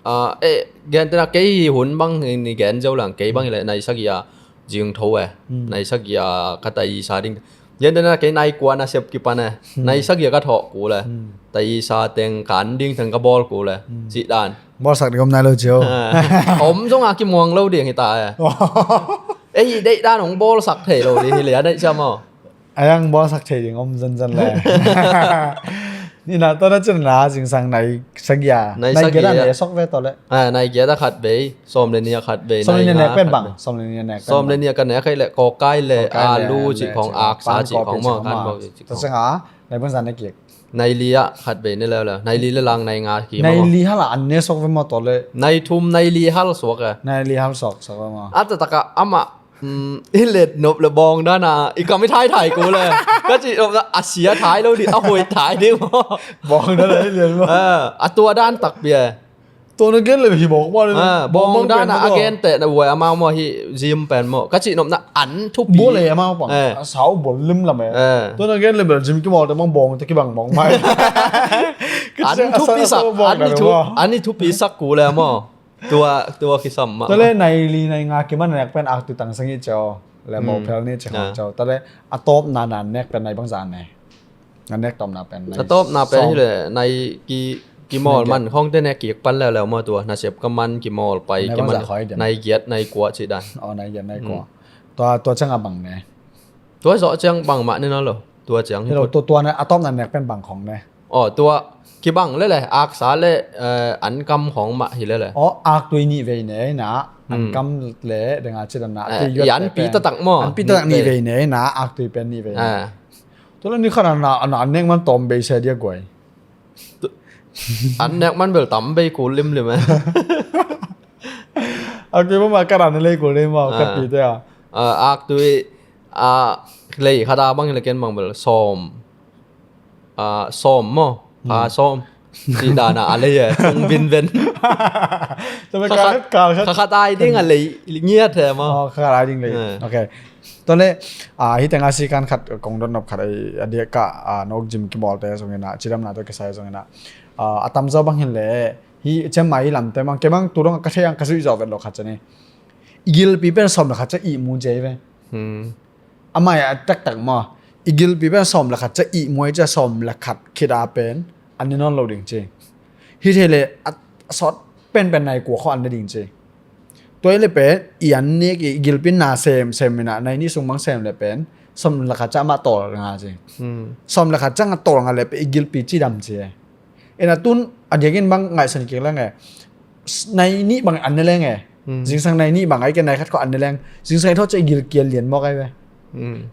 A, e, gen tena kei hi hun bang ni gen zo lang, kei bang hi le, nai sagi a, zing tho e. Nai sagi a, ka tai sa ding. Gen tena kei nai kua na sep ki pan e. Nai sagi a ka tho ku le. Tai sa teng kan ding teng ka bol ku le. Ci dan. Bol sak ding om nai lo cio. Om zong a ki muang lo ding hi ta e. Ei, deih dan ong bol sak thei lo ding hi le, a deih cia maw. A yang bol sak thei ding om zan zan le. Ni na to na cin la zingsang nai sagia. Nai sagia. Nai giat a ne sok ve to le. A, nai giat a khat bei, som le ni a khat bei, som le ni a nek pen bang, som le ni a nek pen bang. Som le ni a ka nek kai le, ko kai le, a lu ci khong, ak sa ci khong maw, kan bang ci khong. To seng a, nai bang zan ne kik. Nai li a khat bei ne leu leu. Nai li le lang nai nga ki maw. Nai li hal a an ne sok ve maw to le. Nai thum nai li hal sok e. Nai li hal sok, sok ve maw. A ta taka ama, mm, i let nop le bawng dan a, i kam i thai thai ku le. Ka ci nop na a sia thai lo di, a hoi thai di maw. Bawng dan a i let maw. A, a tua dan tak bia. Tua na gen le hi bawk maw le. A, bawng dan a a gen te na uai amau maw hi zim pen maw. Ka ci nop na an thupi. Bawng le amau pang. A sau bawng lim lam e. Tua na gen le bel zim ki maw te mang bawng te ki bang bawng mai. An thupi sak, an i thu, an i thupi sak ku le maw. Tua, tua kisam mah. Tua le nai li nai nga kiman nek pen ak tu tang sangi cio. Le mo phel ni cio cio. Tua le a tawpna na nek pen nai bang zan ne. A nek tawpna pen nai. A tawpna pen hi le nai ki, ki mawl man khong te nek kik pan leu leu maw tua. Na sep ka man ki mawl pai ki man. Nai giat nai kua ci dan. Aw, nai giat nai kua. Tua, tua ciang a bang ne. Tua zawh ciang bang mah ne na lo. Tua ciang hi lo. Tua, tua na a tawpna nek pen bang khong ne. Aw, tua kibang lele, aksa le, eh, ankam khawng mah hi lele. Aw, aktui nih vei ne na, ankam le, denga ci dan na, eh, i anpi taktak maw? Anpi taktak nih vei ne na, aktui pen nih vei ne. Tua le ni khan a na, a na an nek man tawm bei se dia guai. An nek man bel tam bei kul limlim eh. Aktui mah mah ka ran lei kul lim maw, ka pi te a. Ah, aktui, ah, lei khat a bang hi le ken bang bel sawm. Ah, sawm maw? Pha sawm. Ci dan a lei e, kong bin ven. Kha khat ai ding a lei ngiat he maw? Kha khat ai ding lei. Ok. Tua le, ah, hi teng a si kan khat kong dot nop khat ai a diak ka, ah, nok jim kimawlte zongin a, cidamna tua kisai zongin a. Ah, a tamzaw bang hin le, hi cem mai lamte mang, kei mang tu dong ka thei ang ka zui zaw vet lo khat cani. I gilpi pen sawm le khat ca i mu jei ve. Amah a taktak maw? I gilpi pen sawm le khat ca i muai ca sawm le khat khit a pen an ne nawn lo ding ci. Hi thei le a sawt penpen nai kua khaw an ne ding ci. Tua i le pen i an nek i gilpi na sem sem ina nai ni sung bang sem le pen sawm le khat ca amah tawl nga ci. Sawm le khat ca nga tawl nga le pen i gilpi ci dam ci. Ina tun a diakin bang ngaihsan kik leng e. Nai nih bang an ne leng e. Zingsang nai nih bang ai ke nai khat khaw an ne leng. Zingsang i thawh cia i gil kial lian mawk ai ve.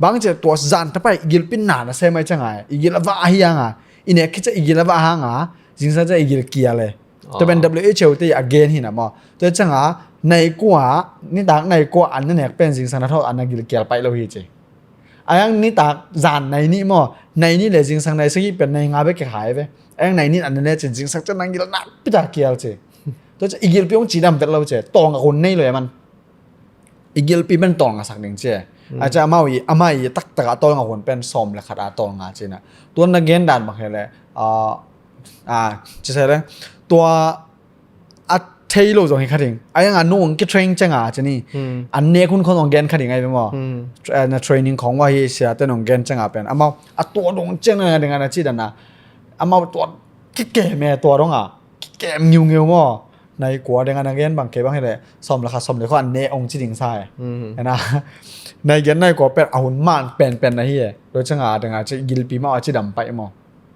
Bang cia tua zan tapai i gil pin na na sem ai cia ngai. I gil a vah ahi a nga. I nek khi cia i gil a vah a nga. Zingsang cia i gil kial e. Tua pen W H O te a gen hi na maw. Tua cia nga nai kua, nitak nai kua an ne nek pen zingsang na thawh an na gil kial paih lo hi ci. Ayang nitak zan nai nih maw, nai nih le zingsang nai sagih pen nai nga bek kikhai ve. Ayang nai nih an ne le cin zingsang cian nang gil nakpi tak kial ci. Tua ciang i gilpi hong cidam vet lo ci. Tawlngak hun nei lo e man. I gilpi pen tawlngak sak ding ci. Ai ciang amau i, amau i taktak a tawlngak hun pen sawm le khat a tawlngak ci na. Tua na gen dan bang hi le, a, a, ci se le, tua a thei lo zong hi kha ding. Ai ang a nung kitrain ciang a ci ni. An nek hun khong zong gen kha ding ai ve maw. Tra-, na training khong wa hi sia te nung gen ciang a pen. Amau a tua dong ciang na ding a na ci dan a. Amau tua kikem e tua dong a. Kikem ngiu ngiu maw. Nai kua deng a na gen bang kei bang hi le sawm le kha sawm le kha an ne ong ci ding sa e. Ena nai gen nai kua pen a hun man pen pen na hi e. Lo ciang a deng a ci gilpi maw a ci dam pai maw.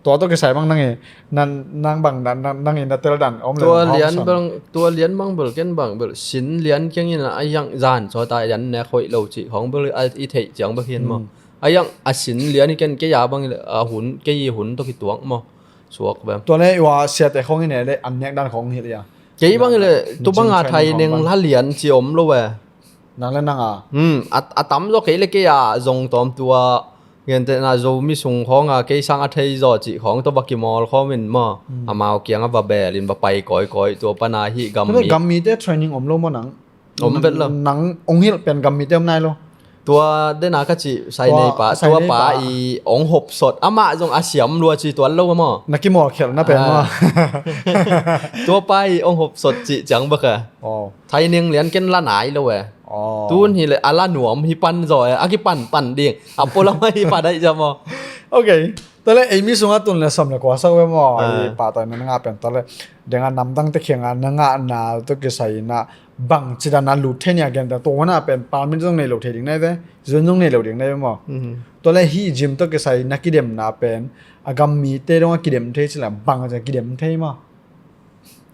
Tua to kisai bang nang e nang bang nang e na tel dan om le tua lian bang tua lian bang bel ken bang bel sin lian kiang in a yang zan so ta yan ne khoi lo ci khong bel a i thei ciang bek hin maw. A yang a sin lian i ken kei a bang a hun kei i hun to ki tuang maw. Suak ve. Tua le i wa siate khong i ne le an nek dan khong hi le a. Kei bang le tu bang a thai neng la lian ci om lo ve. Nang le nang a. Hmm, a, a tam zo kei le kei a zong tom tua. Ngen te na zo mi sung khong a kei sang a thei zo ci khong to ba ki mol khong min maw. Amau kiang a ba bel in ba pai koi koi tua pa na hi gam mi. Gam mi te training om lo maw nang. Om vet lo. Nang ong hilh pen gam mite om nai lo. Tua dena ka ci sai nei pa tua pa i ong hop sot amah zong a siam lua ci tuan lo maw. Na kimawl khialh na pen maw. Tua pa i ong hop sot ci ciang baka. Thai ning lian ken la nai lo e. Tun hi le a la nuam hi pan zo e a ki pan pan ding a polam a hi pa dai za maw. Ok. Tale ei mi sunga tun le som le kua sak ve maw. Ei pa tawi na ngah pen tale denga namdang te khianga na ngah na tu kisai na bang cida na lut thei nia gen ta tu hona pen pa min zong nei lo thei ding nai ve. Zun zong nei lo ding nai ve maw. Tale hi gym tu kisai na kidem na pen a gam mi te dong a kidem thei cila bang cida kidem thei maw.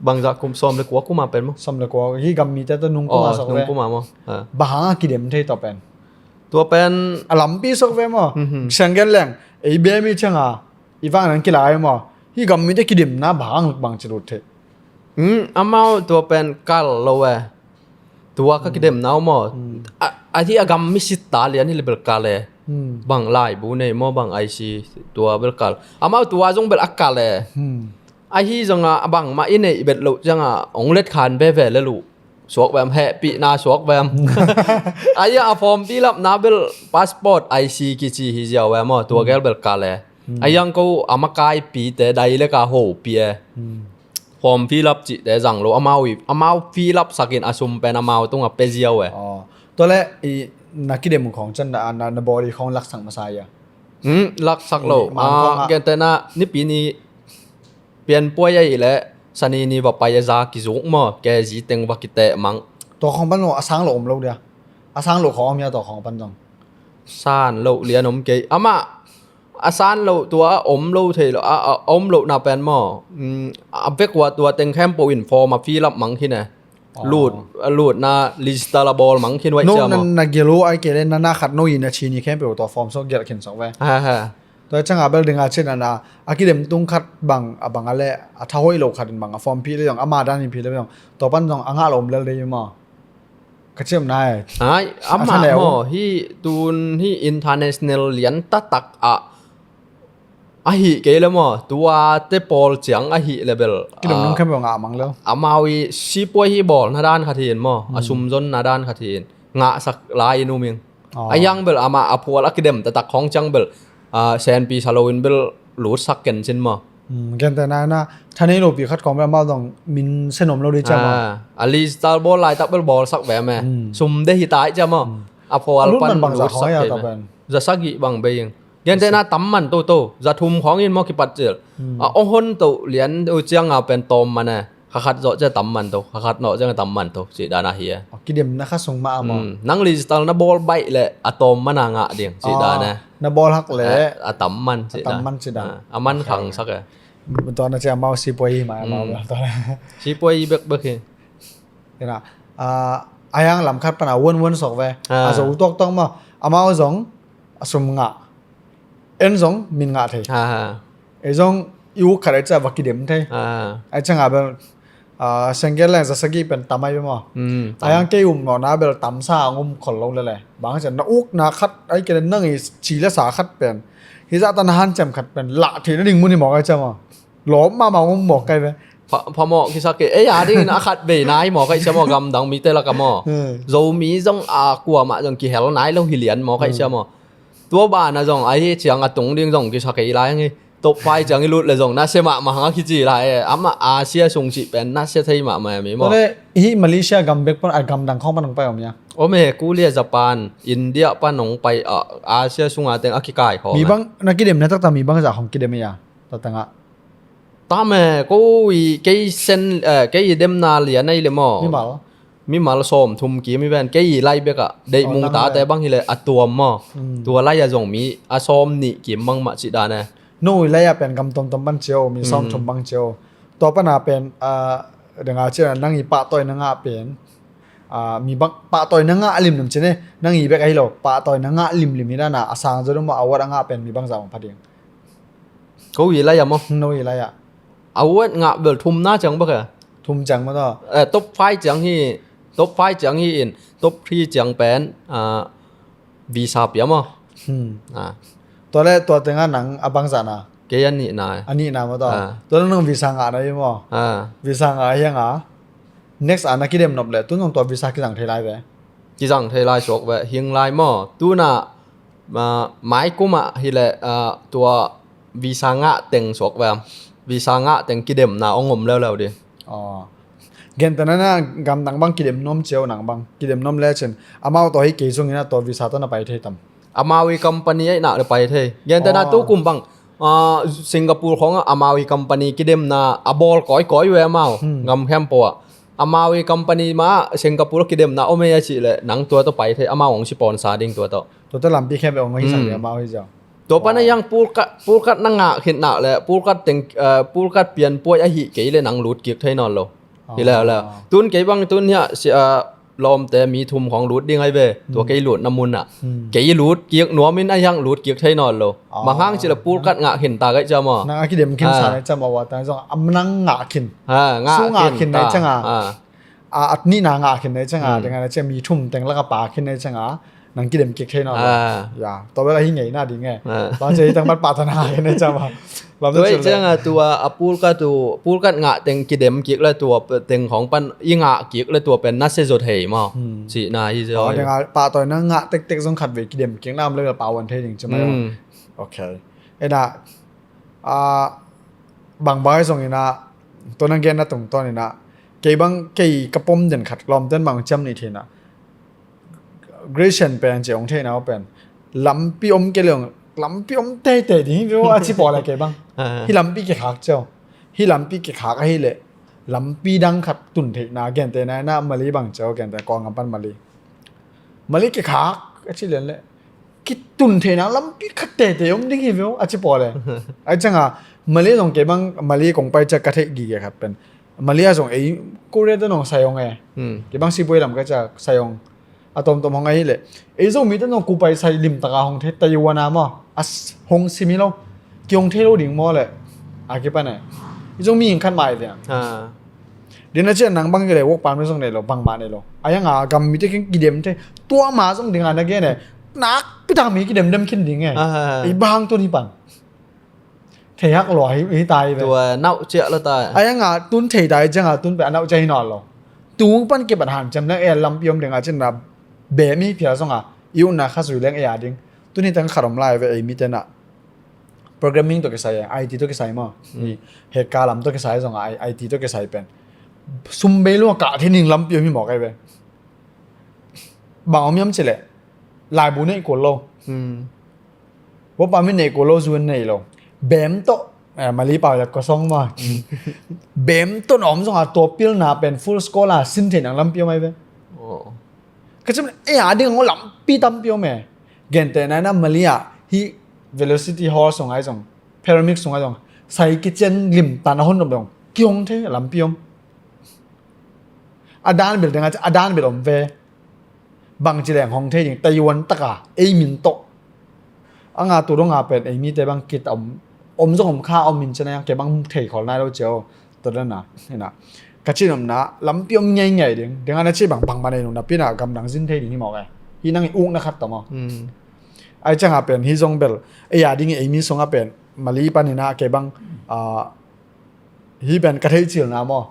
Bangzah kum som le kua kuma pen maw. Som le kua hi gam mi te tu nung kuma sok ve. Nung kuma maw. Bahanga kidem thei to pen. Tua pen a lampi sok ve maw. Siang gen leng ei be mi changa i vang nang kilai maw. Hi gam mi te kidem na bang bang ci lut thei. Amau tua pen kal lo e. Tua ka kidem nau maw. A hi a gam mi sit ta lian hi le bel kal e. Bang lai bu nei maw bang ai si tua bel kal amau tua zong bel a kal e. Ahi zonga a bangmah i neih bet loh cianga ong let khan veve le luh suak vem hehpihna suak vem. Aia a form fill up na bel passport I C kici hi ziau vem aw tua gel bel kal e. Aiang ko a makaipite dai le ka hopi e. Form fill up cihte zang lo amau i amau fill up sakin a sum pen amau tunga pe ziau e. Tua le i na kidem khong can na na body khong laksak masa ia. Laksak lo. Gentena nipi ni pianpuai ahih leh sani ni va pai a za kizuk maw, kezi teng va kiteh mang. Tua khong pan zong a sang lo om lo dia. A sang lo khong om hia tua khong pan zong. San lo lian om kei. Amah a san lo tua a om lo thei lo a om lo na pen maw. A vek ua tua teng khempeuh in form a fill up mang khin e. Lut, a lutna digital a bawl mang khin uaih cia maw? Na gil uh ai kei le na na khat no in a chini khempeuh tua form sawk gelh khin sawk ve. Tua cianga bel dinga cin ana a kidem tung khat bang a bang a le a tha hoih lo khat in bang a form phih le zong ama dan in phih le zong tua pan zong a ngah lo om lel dei maw? Ka ciam nai. Ai, amah maw hi tun hi international lian taktak ah ahih kei le maw, tua te pawl ciang ahih le bel. Kidong nung khem bel ngah mang lo. Amau i sipuai hi bawl na dan khat hi in maw, a sumzon na dan khat hi in ngahsak lai in um ing. A yang bel amah a phual a kidem taktak khong ciang bel senpi sa lo in bel lutsak ken cin maw. Gente na na thanei lopi khat khong bel amau dong min senom lo dei cia maw. A listal bawl laitak bel bawlsak ve me. Sum de hi tai cia maw. A phual pan lutsak kei me. Za sagih bang bei ing. Gente na tam man toto, za thum khawng in maw kipat cil. A ong hon to lian uh cianga pen tawm man e. Kha khat zawh ciang tam man to, kha khat nawh ciang tam man to cih dan ahi e. Kidem na kha sung mah a maw. Nang digital na bawl baih le a tawm man a ngah ding cih dan e. Na bawl hak le a tam man cih dan. A man khangsak e. Tua na ciang amau sipuai hi mah amau. Sipuai hi bekbek hi. Ina a yang lam khat pan a wuan wuan sawk ve. A zo tuaktuak maw. Amau zong a sum ngah. En zong min ngah thei. Ei zong i uk khat ai cia va kidem thei. Ai cianga bel sengkel leng za sagih pen tam ai bel maw. Ai ang kei um nawna bel tam sa ang um khol lo lele. Bang cia na ukna khat ai kei le nang i ci le sa khat pen hi zah ta na hanciam khat pen lah thei na ding mun hi mawk ai cia maw. Lawm mahmah ang um mawk kai ve. Pha, phamawh kisak hi. Ei a dingin a khat vei nai maw, kaih sia maw, gamdang mite lak ah maw. Hmm. Zomi zong a kuamah zong kihel nai lo hi lian maw, kaih sia maw. Tua banah zong ahi ciang a tung ding zong kisak hi lai hi. Top five ciang i lut le zong nasia mahmah hang a kici lai e. Amah Asia sung cih pen nasia thei mahmah mi maw. Tua le hih Malaysia gam bek pan a gamdang khawng pan hong pai om hia? Om e, Korea, Japan, India pan hong pai a, Asia sunga teng a kikai khawng. Mi bang na kidem na taktak mi bang zah hong kidem hia? Taktak ah. Tam e, ko i kei sen, eh, kei i demna lian ahi le maw. Mimal. Mimal sawm thum kim hi ven, kei i lai bek ah. Deih mung tate bang hi le a tuam maw. Hmm. Tua lai a zong mi a sawm nih kim bangmah cih dan e. No i lai a pen gam tomtom pan cio, mi sawm thum bang cio. Tua pan a pen, ah, deng a cian nang i pahtawi na ngah pen, ah, mi bang pahtawi na ngah limlim cin e, nang i bek ahi lo, pahtawi na ngah limlim hi dan a, a sang zaw dum a award a ngah pen mi bang zah bang pha ding? Ko i lai a maw. No i lai a. Award ngah bel thumna ciang bek e. Thum ciang maw tua. Eh, top five ciang hi, top five ciang hi in, top three ciang pen, ah, visa pia maw. Hmm. Ah. Tua le tua teng ah nang a bang zah na? Kei a nihna. A nihna maw tua. Ah. Tua le nang visa ngah na hi maw. Ah. Visa ngah hi hang a. Next a na kidem nop le, tun zong tua visa kizang thei lai ve. Kizang thei lai suak ve, hing lai maw. Tun a, ah, mai kum ah hi le, ah, tua visa ngah teng suak ve. Visa ngah teng kidemna hong om leuleu ding. Oh. Gentehna na gamdang bang kidem nuam cio nang bang. Kidem nuam le cin. Amau tawh hi kei zong in a tua visa tawh na pai thei tam? Amau i company ahih nak le pai thei. Gentehna tu kum bang, ah, Singapore khawng ah amau i company kidemna a bawl kawikawi ve amau. Hmm. Gam khempeuh ah. Amau i company mah Singapore kidemna om e a cih le nang tua tawh pai thei. Amau hong sponsor ding tua tawh. Tua tawh lampi khempeuh hong hi sang ding amau hi zong. Tua pan a yang pulkat, pulkat na ngah khit nak le, pulkat teng, eh, pulkat pianpuai ahi kei le nang lut kik thei nawn lo. Hi le, le. Tun kei bang tun hiah si, eh, lawmte mi thum khawng lut ding ahi ve. Tua kei lutna mun ah. Hmm. Kei lut kik nuam in a yang lut kik thei nawn lo. Bang hang cih le pulkat ngah khin ta kaih cia maw. Nang a kidem khin sa nai cia maw, ua ta zong am nang ngah khin. Ha, ngah khin ta. Su ngah khin nai cia ngah. Ha. A, at nihna ngah khin nai ciang a, ding a na ciang mi thum teng lak a pa khin nai ciang a, nang kidem kik thei nawn lo. Ah. Ya, tua bel a hi ngeina ding e. Ah. Bang ciang hi teng bat pa ta na ngah khin nai ciang a. Tua hi ciang a tua a pulkat tu, pulkat ngah teng kidem kik le tua teng khawng pan i ngah kik le tua pen nasia zaw thei maw. Hmm. Cihna hi zaw. Ding a pahtawi na ngah tektek zong khat vei kidem kik na om le bel pau an thei ding ci mai. Hmm. Ok. Ena, ah, bang bang zong ina, tua nang genna tungtawn ina, kei bang kei ka pom den khat lawmten bang ciam ni thei na. Gracian pen ci ong thei na pen. Lampi om kei le ong, lampi om teitei ding hi ve a ci pawl a kei bang. Ah. Hi lampi kikhak cio. Hi lampi kikhak ahi le. Lampi dang khat tun thei na, gente na, na Mali bang cio, gente Kawlgam pan Mali. Mali kikhak, a ci lian le. Kitun theihna lampi khat teitei om ding hi veu, a ci pawl e. Ai ciang a, Mali zong kei bang, Mali kong pai ciang ka theih gige khat pen. Mali a zong ei, Korea te nong sai ong e. Hmm. Kei bang sibuai lam ka ciang sai ong. A tomtom hong ahi le. Ei Zomi te nong ku pai sai limtak a hong thei, Taiwan a maw. A s-, hong sim hi lo. Ki hong thei lo ding maw le. A kipan e. Ei Zomi ing khat mai te. Ah. Ding na cian nang bang kile wok pan mi zong nei lo, bang mah nei lo. A yang a gam mi te king kidem te. Tua ma zong ding a na gen e. Nak pi tak mi kidem dem khin ding e. Ah. I bang tun hi pan. Thei hak lo hi, hi tai ve. Tua nau ciah lo tai. A yang a tun thei tai ciang a tun pe a nau ciah hi nawn lo. Tung pan ke ban han ciam leng e lampi om ding a cin na be mi pia zong a. I un na kha zui leng e a ding. Tun hi tang khat om lai ve ei mi te na. Programming tawh kisai, I T tawh kisai maw. Hmm. Heka lam tawh kisai zong a, I T tawh kisai pen. Sum bei lua kah theih ning lampi om hi mawk ai ve. Bang om hiam cileh. Laibu neih kul lo. Hmm. Wapa mi neih kul lo, zun neih lo. Bem tawh, eh, Mali pau ya kosong maw. Hmm. Bem tawh na om zong a tua pilna pen full scholar sin theih nang lampi om ai ve. Oh. Ka cim, eh, a ding ngawh lampi tampi om e. Gente nai na Mali ah, hi Velocity Hall sung ai zong, Pyramid sung ai zong, sai kician lim tan a hon dom dong, kihong thei lampi om. A dan bil ding a, a dan bil om ve. Bang ci leng hong thei ding, Taiwan taka, ei min tawh. A nga tu dong a pen, ei mi te bang kit om, om zong om kha, om min cina yang ke bang thei khol nai lo cio. Tua dan a, ina. Ka cin omna, lampi om ngeingei ding. Ding a na ci bang bang ma nei nung na pi na gamdang zin thei ding hi mawk e. Hi nang i ukna khat ta maw. Hmm. Ai ciang a pen, hi zong bel. Ei a ding i ei mi song a pen. Mali pan ina ke bang, ah, Hih pen ka theih cilna maw?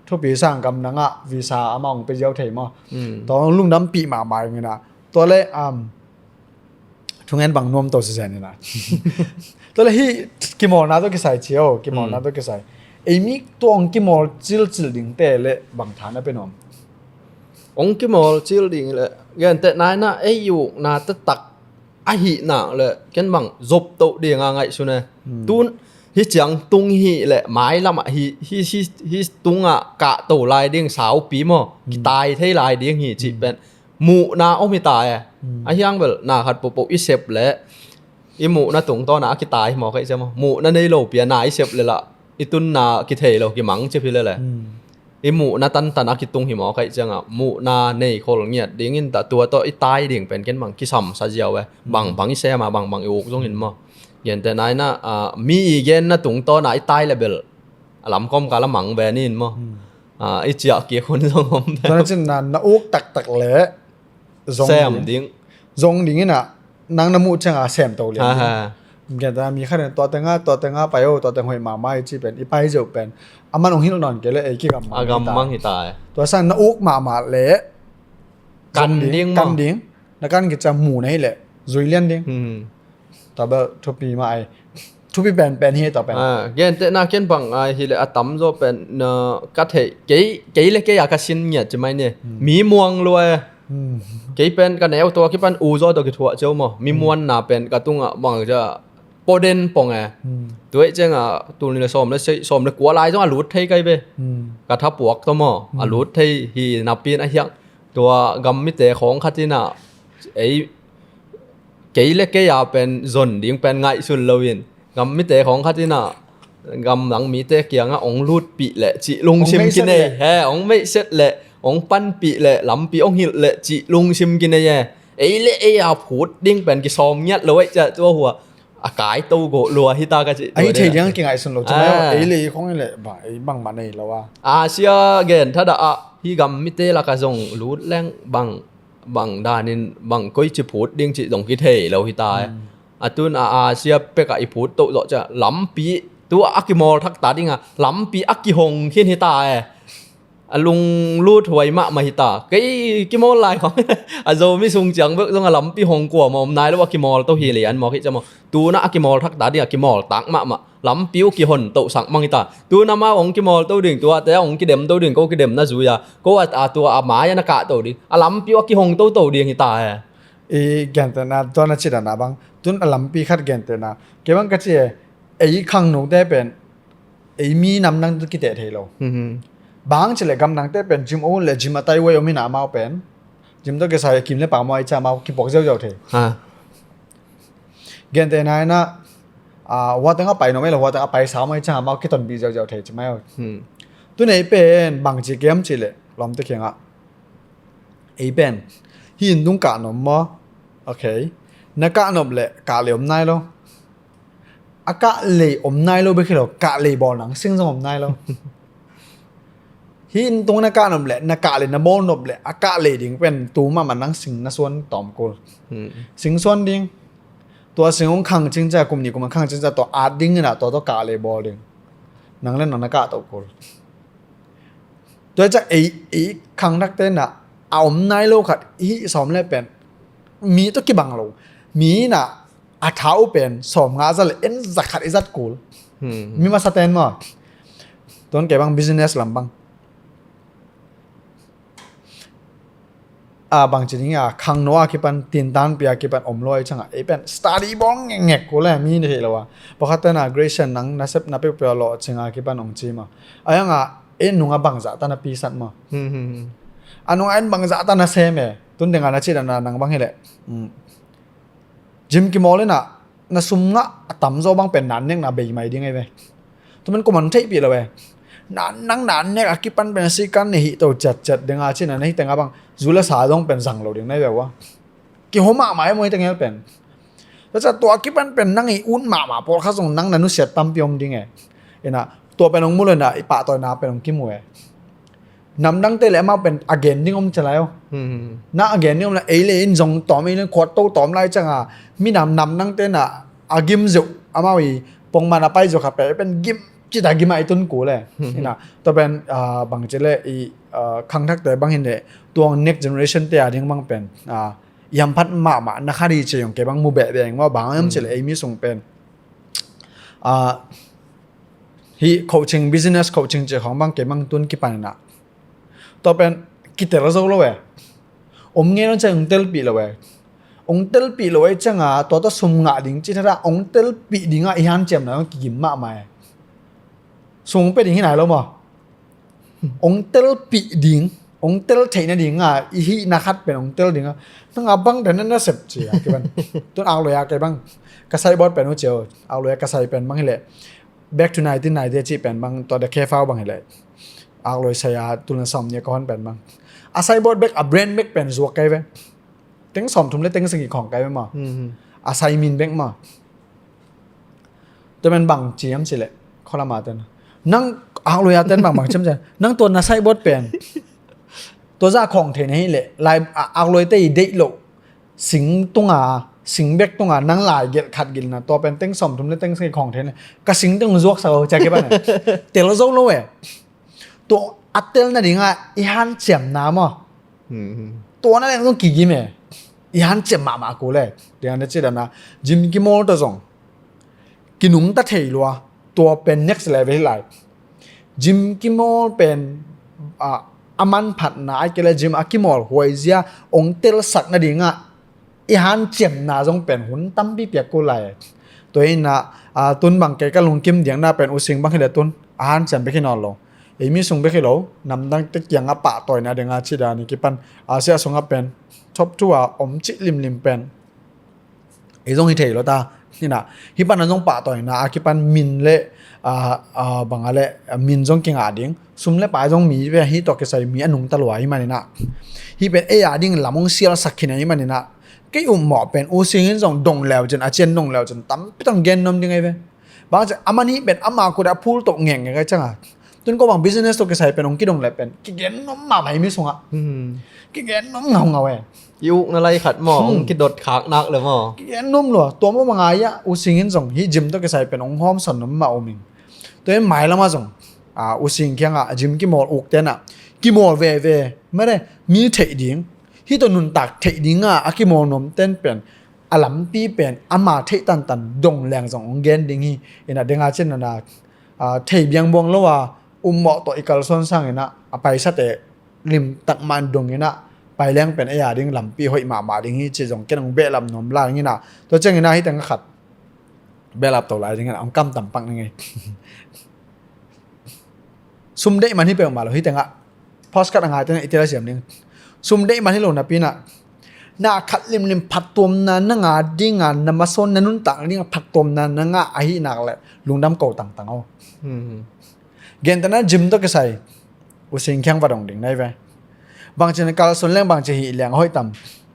Thupi sang gam nangah visa amah hong pia ziau thei maw? Mm. Tua hong lungdampih mahmah ing ina. Tua le, um, thungen bang nuam to sisen ina. Tua le hih kimawlna tawh kisai cio, kimawlna tawh kisai. Ei mi tua hong kimawl cilcil dingte le bang tha na pe nuam? Hong kimawl cil ding le, gentehna ina ei ukna taktak ahih nak le ken bang zop toh dinga ngaihsun e. Hmm. Tun hih ciang tung hih le mailamah hih, hih, hih, hih tungah kahto lai ding saupi maw, kitai thei lai ding hi cih pen muhna om hi ta e. Hmm. Ahiang bel na khat pohpoh i sep le i muhna tungtawna a kitai hi maw kaih cia maw? Muhna nei lopi a na i sep le lah i tunna kithei lo kimang cip hi le le. Hmm. I muhna tantan a kitung hi maw kaih cianga muhna nei khol ngiat dingin ta tua tawh i tai ding pen ken bang kisamsa ziau e. Bang bang i sema bang bang i uk zongin maw? Gentehna ina, ah, mi i genna tungtawna i tai le bel a lamkom kala mang ve nin maw? Hmm. Ah, i ciah kik hun zong om ve. Tua na cin na, na uk taktak le zong sem ding. Zong ding ina nang na muh cianga sem to lian ding. Gentehna mi khat in tua tenga, tua tenga pai o, tua teng hoih mahmah i ci pen, i pai zeuh pen. Aman hong hilh nawn kei le ei kigam mang hi ta. Tua sang na uk mahmah le kan ding maw? Kan ding. Na kan kicia mu na hi le zui lian ding. Hmm. Tua bel thupi mah ai. Thupi penpen hi tua pen. Ah, gentehna ken bang ai hi le a tamzaw pen na ka theih kei, kei le kei a ka sin ngiat ci mai ni. Hmm. Mi muang lua e. Hmm. Kei pen ka neu tua kipan u zaw tawh kithuah cio maw? Mi muanna pen ka tungah bang cia poden pong e. Hmm. Tuai cianga tul ni le sawm le sei, sawm le kua lai zong a lut thei kai ve. Hmm. Ka thapuak tawh maw? A lut thei hi napi in a hiang. Tua gam mite khawng khat ina ei kei le kei a pen zon ding pen ngaihsun loin gam mite khawng khat ina gam lang mite kianga ong lutpih le cih lungsim kinei. He, ong meihset le ong panpih le lampi ong hilh le cih lungsim kinei e. Ei le ei a phut ding pen kisawm ngiat lo ei cia tua hua a kai to go lua hi ta ka cih. Ahi thei ding a kingaihsun lo ci mai o. Ei le ei khong ei le bang, ei bangmah nei lo a. Asia gen thadah ah hi gam mite laka zong lut leng bang, bang danin bang koi ci phut ding cih zong kithei lo hi ta e. A tun a Asia pekah i phut toh zawh cia lampi tua a kimawl thak ta dinga lampi a kihong khin hi ta e. A lunglut huai mahmah hi ta. Kei kimawl lai khong a Zomi sung ciang bek zong a lampi hong kuamah om nai lo a kimawl to hi lian maw kei cia maw? Tuna a kimawl thak ta ding a kimawl tak mahmah lampi uh kihon tohsak mang hi ta. Tuna mau hong kimawl to ding tua te hong kidem to ding ko kidem na zui a ko a tua a mai a na kah to ding a lampi uh a kihong toto ding hi ta e. I gentehna tua na cih dan a bang tun a lampi khat gentehna kei bang ka ci e. Ei khangnote pen ei mi namdang tawh kiteh thei lo. Bang cileh gamdangte pen gym o le gym a tai wei om ina amau pen gym tawh kisai a kim le pau maw ai ca amau kipuak ziauziau thei. Gentehna ina hua tengah pai nuam ei le hua tengah pai sau maw ai ca amau kitonpih ziauziau thei ci mai o. Tun ei pen bang ci kiam cileh lawmte kiangah ei pen hi in tung kah nuam maw? Okay. Na kah nuam le kah le om nai lo. A kah lei om nai lo bek hi lo kah lei bawl nang sing zong om nai lo. Hi in tung na kah nop le na kah lei na bawl nop le a kah lei ding pen tu mahmah nang sing na suan tawm kul. Sing suan ding. Tua sing hong khang cing cia kum ni kum a khang cing cia tua at ding ina tua tua kah lei bawl ding. Nang le nang na kah tawh kul. Tua cia ei, ei khang nakte na a om nai lo khat hi sawm le pen mi tawh kibang lo. Mi na a tha uh pen sawm nga za le en za khat i zat kul. Mi masa ten maw? Tuan kei bang business lam bang a bang ci ding a khangno a kipan tintanpi a kipan om lo ai canga ei pen study bawl ngekngek kul le mi na thei lo a. Pakhat ten a Grayson nang na sep na peuh peuh a lawh cinga kipan ong ci maw? A yanga ei nunga bangzah ta na pisat maw? A nunga en bangzah ta na sem e. Tun denga na ci dan a nang bang hi le. Gym kimawl ina na sum ngah a tamzaw bang pen nan nekna bei mai ding ai ve. Tumen kuman theihpih lo e. Nan nang nan nek a kipan pen a sikan ne hih to ciatciat denga cina na hih tenga bang zu le sa zong pen zang lo ding nai ve ua. Kiho mahmah e maw hih tengel pen. Tua cia tua a kipan pen nang i ut mahmah pawlkhat zong nang na nusiat tampi om ding e. Ina tua pen hong mu lo ina i pahtawina pen hong kimu e. Namdangte le amau pen a gen ding om cia lai o. Na a gen ding om lai ei le in zong tawm ei le in khuat to tawm lai canga minam namdangte na a gim zeuh amau i pongman a pai zeuh kha pe pen gim cita gimah i tun kul e. Ina, tua pen, ah, bang ci le i, ah, khangthakte bang hi le, tua next generation te a ding bang pen, ah, i hamphat mahmah na kha ding ci zong kei bang mu behbeh ing maw, bang hiam ci le ei mi sung pen, ah, hih coaching, business coaching ci khong bang kei bang tun kipan ina. Tua pen kitel zo lo e. Om ngen on ciang ong telpih lo e. Ong telpih lo e cianga tua tawh sum ngah ding ci thada ong telpih dinga i hanciamna ong kigim mahmah e. Sum ong pe ding hi nai lo maw? Ong telpih ding, ong tel theihna dinga i hihna khat pen ong tel dinga. Nanga bang dan na sep ci a kiban. Tun akloi a kei bang ka sai bawt pen uh cio, akloi a ka sai pen bang hi leh Back to nineteen ninety cih pen bang, tua The Cavehow bang hi leh akloi sai a tulna sawm nia ka hon pen bang, a sai bawt bek, a brand bek pen zuak kai ve. Teng sawm thum le teng sagih khawng kai ve maw? A sai min bek maw? Tua pen bang ci hiam ci leh kholama ten, nang akloi a ten bang bang ci hiam ci leh nang tua na sai bawt pen tua zah khawng thei na hi leh lai, a, akloi te i deih loh sing tunga, sing bek tunga nang lai gelh khat gilna tua pen teng sawm thum le teng sagih khawng thei na, ka sing teng zuak sa o ci a kiban e. Tel zo lo e. Tua a telna dinga i hanciamna maw? Tua na leng zong kigim e. I hanciam mahmah kul e. Dinga na ci dana Jim Kimmel ta zong kinungta thei lua, tua pen next level hi lai. Jim Kimmel pen, ah, a manphatna ai kei le Jim a Kimmel huaizia ong telsak nadinga i hanciamna zong pen hun tampi piak kul lai. Tua hi na, ah, tun bang kei ka lungkim diakna pen U Sing bang hi le tun a hanciam bek hi nawn lo. Ei mi sung bek hi lo, namdang te kianga pahtawina dinga ci dan i kipan, ah, Asia sunga pen top two a om cih limlim pen ei zong hi thei lo ta. Hi na, hi pan a zong pahtawina a kipan min le, ah, ah, banga le, ah, min zong kingah ding. Sum le pai zong mi ve hi tawh kisai mi a nungta lua hi manina. Hi pen ei a ding lam ong sialsak khin a hi manina. Kei ummawh pen U Sing in zong dong leu cin, a cian dong leu cin tampi tong gen nom ding ai ve. Bang ci a man hi pen ama kut a phul toh ngeng ngeng ai cianga. Tun ko bang business tawh kisai pen ong kidong le pen kigen nom mahmah hi mi sungah. Kigen nom ngaungau e. I ukna lai khat maw, ong kidot khak nak le maw? Kigen nom lua. Tua maw bang ai a U Sing in zong hi Jim tawh kisai pen ong hawmsawn nom mah om ing. Tua hi mai lama zong, ah, U Sing kianga Jim Kimmel uk tena kimawl veve mare, mi theih ding, hi tawh nuntak theih dinga a kimawl nuam ten pen a lampi pen ama theih tantan dong leng zong ong gen ding hi. Ina dinga cin nana, ah, thei biang buang lo a ummawh tawh i kalsuan sangina a paisate limtak man dongina pai leng pen ei a ding lampi hoih mahmah ding hi ci zong ken ong behlap nuam lai ngina. Tua ciangina hi teng a khat behlap to lai dingina ong kamtam pak ni ngei. Sum deih man hi peuhmah lo hi tengah. Postcard a ngai tengah i tel a siam ding. Sum deih man hi lo napi na, na khat limlim phattuamna na nga dinga, na masawn na nuntak dinga phattuamna na ngah ahi nak le lungdam ko tangtang o. Gentehna Jim tawh kisai U Sing kiang va dong ding nai ve. Bangci na kalsuan leng bangci hih leng a hoih tam.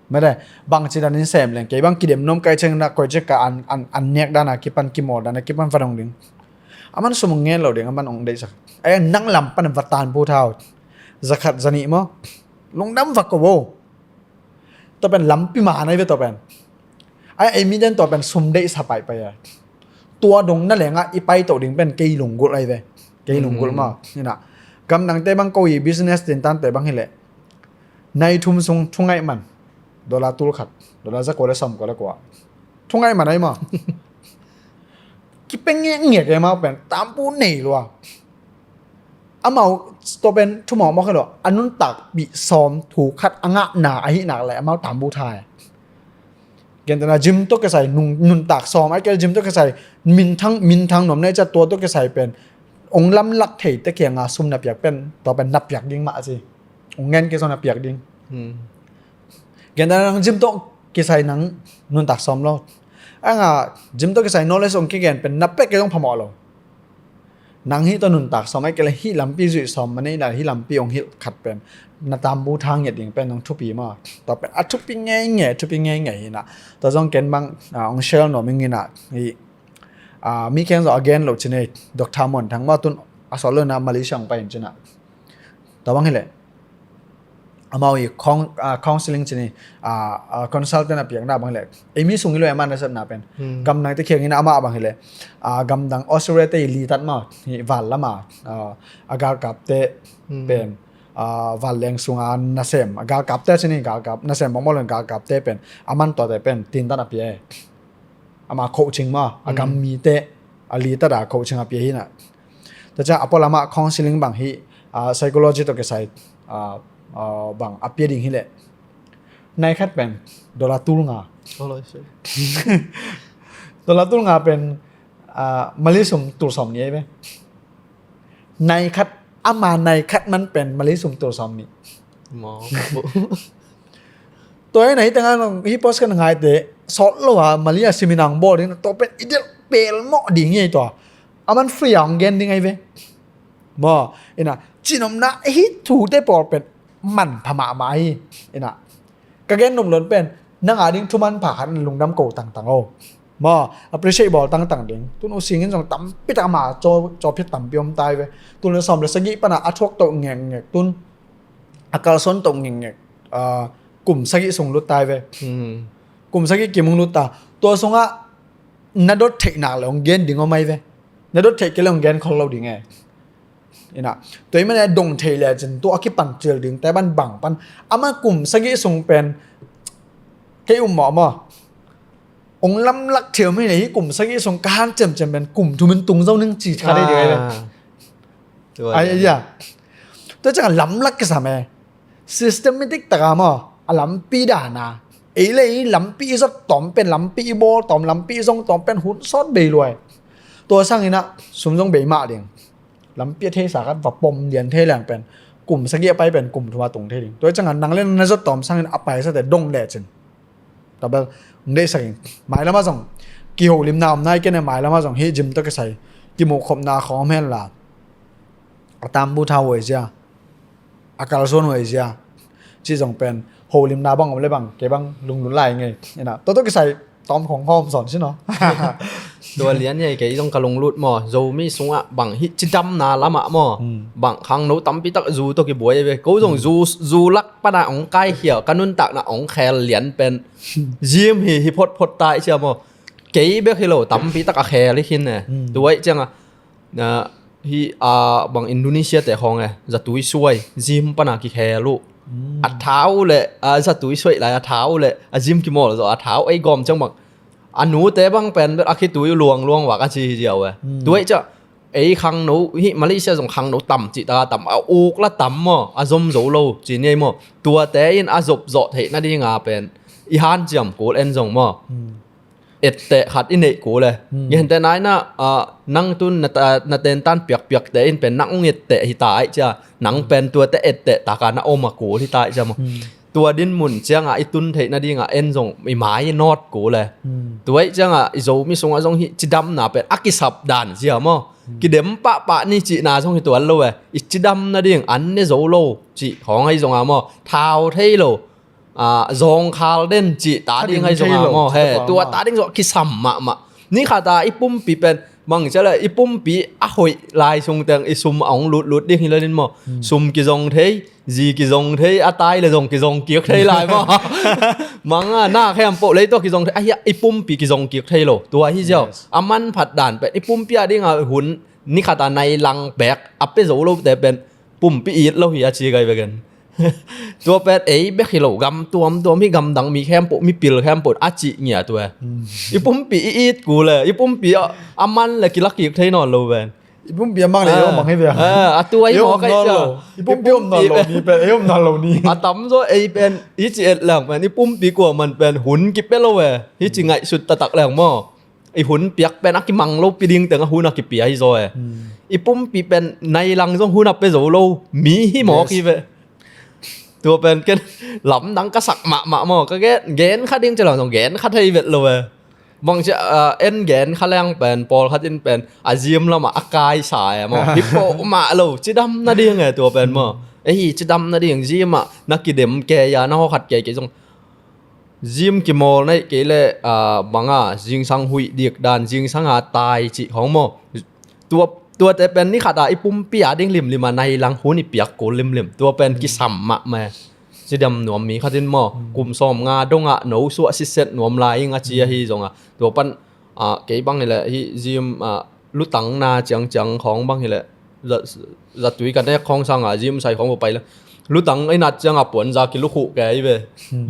Mede, bangci dan in sem leng kei bang kidem nuam kai ceng na koi cek ka an, an, an nek dan a kipan kimawl dan a kipan va dong ding. A man sum ong ngen lo ding, a man ong deihsak. Ai nang lam pan va tan bu thau. Zakhat zanih maw? Lungdam va ko bo. Tua pen lampi ma nai ve tua pen. Ai ei mi den tua pen sum deihsa paipai a. Tua dong na lenga i pai to ding pen kei lunggulh ai ve. Kei lunggulh maw? Ina. Gamdangte bang ko i business din tante bang hi leh. Nai thum sung thungaih man. Dollar tul khat. Dollar za ko le sawm ko le kua. Thungaih man ai maw? Kipeng ngek ngek e mau pen tampu nei lua. Amau tua pen thumawk mawk hi lo. A nuntakpih sawm thu khat a ngahna ahi nak le amau tampu thai. Gentehna Jim tawh kisai nung, nuntak sawm ai kei Jim tawh kisai minthang, minthang nuam nei cia tua tawh kisai pen ong lamlak thei te kianga sum na piak pen tua pen na piak ding mah a si. Ong ngen kei sawm na piak ding. Gentehna nang Jim tawh kisai nang nuntak sawm lo. Anga Jim tawh kisai knowledge ong kigen pen na pek kei zong phamawh lo. Nang hih tawh nuntak sawm ai kei le hih lampi zuih sawm ma nei la hih lampi ong hilh khat pen na tambu thang ngiat ding pen nang thupi ma. Tua pen a thupi ngei ngei, thupi ngei ngei hi na. Tua zong ken bang, ah, ong share nuam ing ina. Hi, ah, mi keng zong a gen lo ci nei Doctor Muan Thang ma tun a sawt lo na Malaysia ong pai in ci na. Tua bang hi le. amau i coun- ah, counseling ci ni, ah, ah, consultant a piakna bang hileh, ei mi sung hi lo, amah nasepna pen gamdangte kiangin amah bang hileh, ah, gamdang Australia te i litat mah hi, val lama, ah, a galkapte pen, ah, vanleng sunga nasem, a galkapte ci ni, galkap nasem bang maw, galkapte pen aman tuate pen tintan a pia e. Ama coaching mah, a gam mite a litat a coaching a pia hi na. Tua ciang a pualamah counseling bang hi, ah, psychology tawh kisai, ah, ah, bang a pia ding hileh, nai khat pen dollar tul nga. Dollar tul nga pen, ah, Malay sum tul sawm nih ahi ve. Nai khat, ama nai khat man pen Malay sum tul sawm nih. Tua hi na, hi tengah hi post kan ngaite sawt lo a Malay a seminar hong bawl ding, tua pen i delh pelmawh ding hi tua. Aman free a hong gen ding ahi ve. Maw, ina, cinopna hi thute pawl pen manpha mahmah hi. Ina, ka gen nop lon pen, nang a ding thuman pha khat lungdam ko tangtang o. Maw, appreciate bawl tangtang ding. Tun u singin zong tampi tak ama caw, caw phiat tampi om tai ve. Tun le sawm le sagih pana a thuak toh ngekngek tun. A kalsuan toh ngekngek. Ah, kum sagih sung lut tai ve. Kum sagih kim hong lut ta. Tua sungah na dot theih nak le hong gen ding om ai ve. Na dot theih kei le hong gen khol lo ding e. Ina, tua i mane dong thei le cin tua a kipan cil ding te ban bang pan. Ama kum sagih sung pen kei um mawh maw. Ong lamlak thiam hi ne hi, kum sagih sung ka han ciamciam pen kum thum in tung zo ning ci kha dei ding ai ve. Ai ya. Tua ciang lamlak kisam e. Systematic taka maw, a lampi dana. Ei le ei lampi i zot tawm pen, lampi i bawl tawm, lampi i zong tawm pen hun sawt bei luai. Tua sangin ah sum zong bei mah ding. Lampi a theisa khat va pom lian thei leng pen kum sagih a pai pen kum thuma tung thei ding. Tua i ciangin nang le na zot tawm sangin a paisate dong le cin. Tabel, ong deihsak in. Mailamah zong kiholimna om nai kene, mailamah zong hih gym tawh kisai kimuhkhopna khawng om henla, a tambu thau huai zia, a kalsuan huai zia, cih zong pen holimna bang om le bang kei bang lunglun lai ngei. Ina, tua tawh kisai tawm khong hawm sawn sin aw. Tua lian hi kei zong ka lunglut maw, Zomi sungah bang hih cidamna lamah maw, bang khangno tampi tak zu tawh kibuai ve. Ko zong zu, zu lak pana ong kaikhia, ka nuntakna ong khel lian pen gym hi, hi photphot tai cia maw. Kei bek hi lo, tampi tak a khel hi khin e. Tua ih cianga, ah, hi, ah, bang Indonesia te khawng e, zatui suai, gym pana kikhel uh. A thau le, ah, zatui suai lai a thau le, a gym kimawl zawh a thau ei gawm ciang bang. A nute bang pen a khitui uh luangluang vak a ci hi ziau e. Tua ih ciah, ei khangno, hih Malaysia zong khangno tam cih taka tam, a uk la tam maw, a zom zo lo ci ni ei maw. Tuate in a zop zawh theih nadinga pen i hanciam kul en zong maw. Etteh khat i neih kul e. Genteh naina, ah, nang tun na ta-, na tentan piakpiakte in pen nang ung etteh hi ta aih cia, nang pen tuate etteh taka na om a kul hi ta aih cia maw. Tua dinmun cianga i tun theih nadinga en zong i mai i nawt kul e. Tua ih cianga i Zomi sungah zong hih cidamna pen a kisap dan zia maw. Kidem pahpah ni cihna zong hi tuan lo e. I cidam nading an ne zo lo cih khawng ahi zonga maw. Thau thei lo. Ah, zawngkhal den cih ta ding ahi zonga maw. He, tua ta ding zong kisam mahmah. Ni khata i pumpi pen, mang cia le, i pumpi a hoih lai sung teng i sum a hong lutlut ding hi lo din maw. Sum kizong thei, zi kizong thei, a tai le zong kizong kik thei lai maw. Mang a, na khempeuh lei tua kizong thei, a hia, i pumpi kizong kik thei lo. Tua hi ziau. A manphat dan pen, i pumpi a dinga hun, ni khata nai lang pek, a pe zo lo te pen, pumpi it lo hi a ci gai vegen. Tua pen ei bek hi lo, gam tuamtuam hi, gamdang mi khempeuh, mipil khempeuh a cih ngia tua. I pumpi i it kul e, i pumpi a, a man le kilak kik thei nawn lo ven. I pumpi a mang le ei om mang hi ve. Eh, a tua i mawk aih cia. I pumpi om nawn lo ni pen, ei om nawn lo ni. A tamzaw ei pen, i ci et lang pen, i pumpi kua man pen, hun kipe lo e. Hi ci ngaihsut taktak lang maw. I hun piak pen a kimang lo pi ding teng a hun a kipia hi zaw e. I pumpi pen nai lang zong hun a pe zo lo mi hi mawk hi ve. Tua pen ken lamdang ka sak mahmah maw, ka gen, gen kha ding ci lang zong gen kha thei vet lo e. Bang cia, ah, en gen kha leng pen pawlkhat in pen a zim lamah a kaisa e maw. Hi pawh mah lo, cidam nading e tua pen maw. Ei hi cidam nading zim ah na kidem kei a na hawkhat kei kei zong. Zim kimawl naih kei le, ah, banga, zingsang huih dik dan, zingsanga tai cih khawng maw. Tua, tuate pen ni khata i pumpi a ding limlim a nai lang hun i piak kul limlim. Tua pen kisam mahmah e. cidam nuam mi khat in maw, kum sawm nga dongah no suah siset nuam lai ing a ci ahi zongah, tua pan, ah, kei bang hileh hih gym, ah, lutang na ciangciang khawng bang hileh, za, zatui ka nek khawng sangah gym sai khawng va pai le, lutang i nat ciangah puanza kilukhuh kei ve.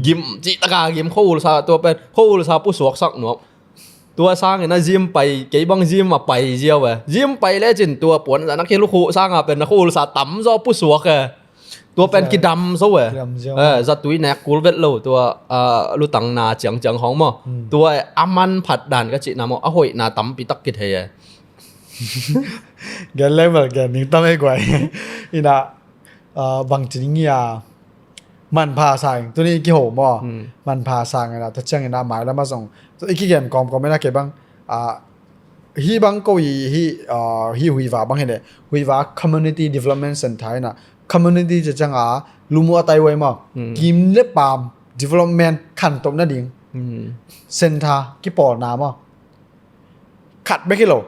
Gim cih taka gim khuahulsa, tua pen khuahulsa pusuaksak nuam. Tua sangin a gym pai, kei bang gym a pai ziau e. Gym pai lecin tua puanza na kilukhuh sangah pen na khuahulsa tamzaw pusuak e. Tua pen kidam zo e. Kidam zo. Eh, zatui nek kul vet lo tua, ah, lutang na ciangciang khawng maw. Tua e, a manphat dan ka cihna maw, a hoihna tampi tak kithei e. Gen level gen ning tam e guai. Ina, ah, bang ci ding ia, manpha sang, tuni kiho maw. Manpha sang ina, tua ciang ina, mailam a zong. I kigen kawmkawm ina kei bang, ah, hih bang ko i, hih, ah, hih Huiva bang hi le. Huiva Community Development Center ina. Community ci cianga, lumu a taiwai maw. Kim le pam development khantoh nading. Center kipawlna maw. Khat bek hi lo.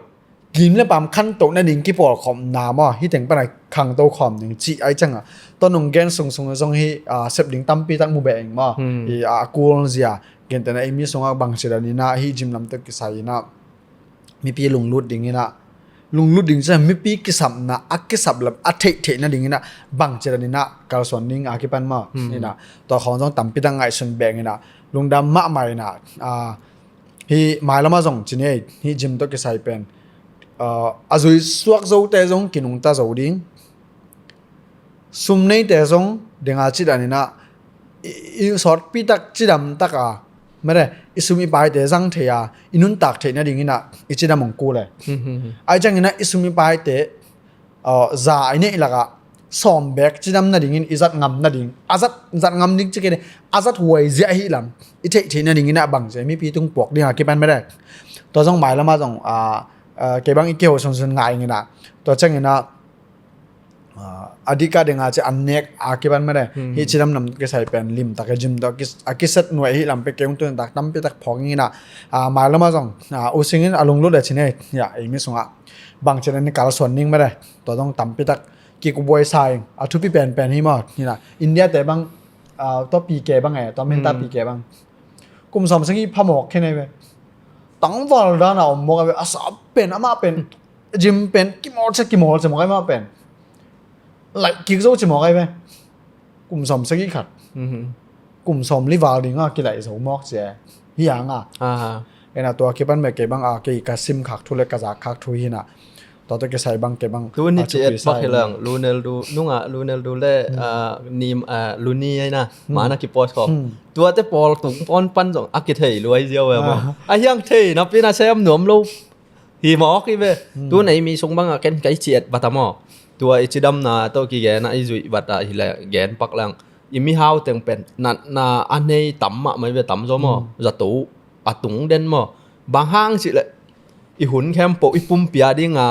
Kim le pam khantoh nading kipawlkhopna maw. Hih teng pana khangto khawm ding cih ai cianga. Tua nung gen sungsung zong hih, ah, sep ding tampi tak mu beh ing maw. Hih, ah, kul zia. Gentehna ei mi sungah bang ci dan ina hih gym lam tawh kisai ina. Mipi lunglut ding ina, lunglut ding ciang mipi kisapna, a kisap lam, a theihtheih nading ina, bang ci dan ina, kalsuan ding a kipan maw, ina, tua khawng zong tampi tak ngaihsun beng ina, lungdam mahmah ina, ah, hih mailam a zong ci ni ei, hih gym tawh kisai pen, ah, a zui suak zote zong kinungta zo ding, sum neite zong denga ci dan ina, i, i sawtpi tak cidam taka, mede, i sum i paite zang thei a, i nuntak theih nading ina, i cidam hong kul e. Ai ciang ina, i sum i paite, uh, za i neih lakah, sawm bek cidam nadingin i zat ngam nading, a zat, zat ngam ding ci kei le, a zat huai ziah hi lam, i theih theih nading ina bang ci, mipi tung puak dinga kipan mede. Tua zong mailam a zong, ah, ah, kei bang i kiho sunsun ngai ina, tua ciang ina, ah, a dika dinga ci an nek a kipan mede. Hih cidam nam kisai pen limtak e gym tawh a kis-, a kiset nuai hih lam pe kei ung tun tak tampi tak phawk ing ina. Ah, mailam a zong, ah, u singin a lunglut e ci ni ei. Ya, ei mi sungah. Bang ci dan ina kalsuan ding mede. Tua zong tampi tak kikubuai sa ing. A thupi penpen hi maw. Ina, India te bang, ah, tua P K bang e, tua Menta P K bang. Kum sawm sagih phamawk khen ei ve. Tangval dana om mawk a ve, a sa pen, amah pen, gym pen, kimawl cia, kimawl cia mawk a ve amah pen. Laih kik zo cia mawk a ve. Kum sawm sagih khat. Kum sawm li val dinga kilaih zo mawk cia. Hi hanga. Ena tua kipan meh kei bang a kei ka sim khak thu le ka zak khak thu hina. Tua tawh kisai bang kei bang, tuni ah, ci et bak hi leng, Lunel Du, nungah Lunel Du le, ah, Nim, ah, Luni aina, mana kipost khawm. Tuate pawl tung pawn pan zong a kithei luai ziau e maw. A hiang thei napi na sem nuam lo. Hi mawk hi ve. Tun ei mi sung bangah ken kai ci et bat a maw. Tua i cidamna tawh kigen a i zuih bat a hi le gen pak leng. I mihau teng pen natna a nei tam mahmah hi ve, tam zaw maw. Zato a tung den maw. Bang hang cih leh i hun khempeuh i pumpi a dinga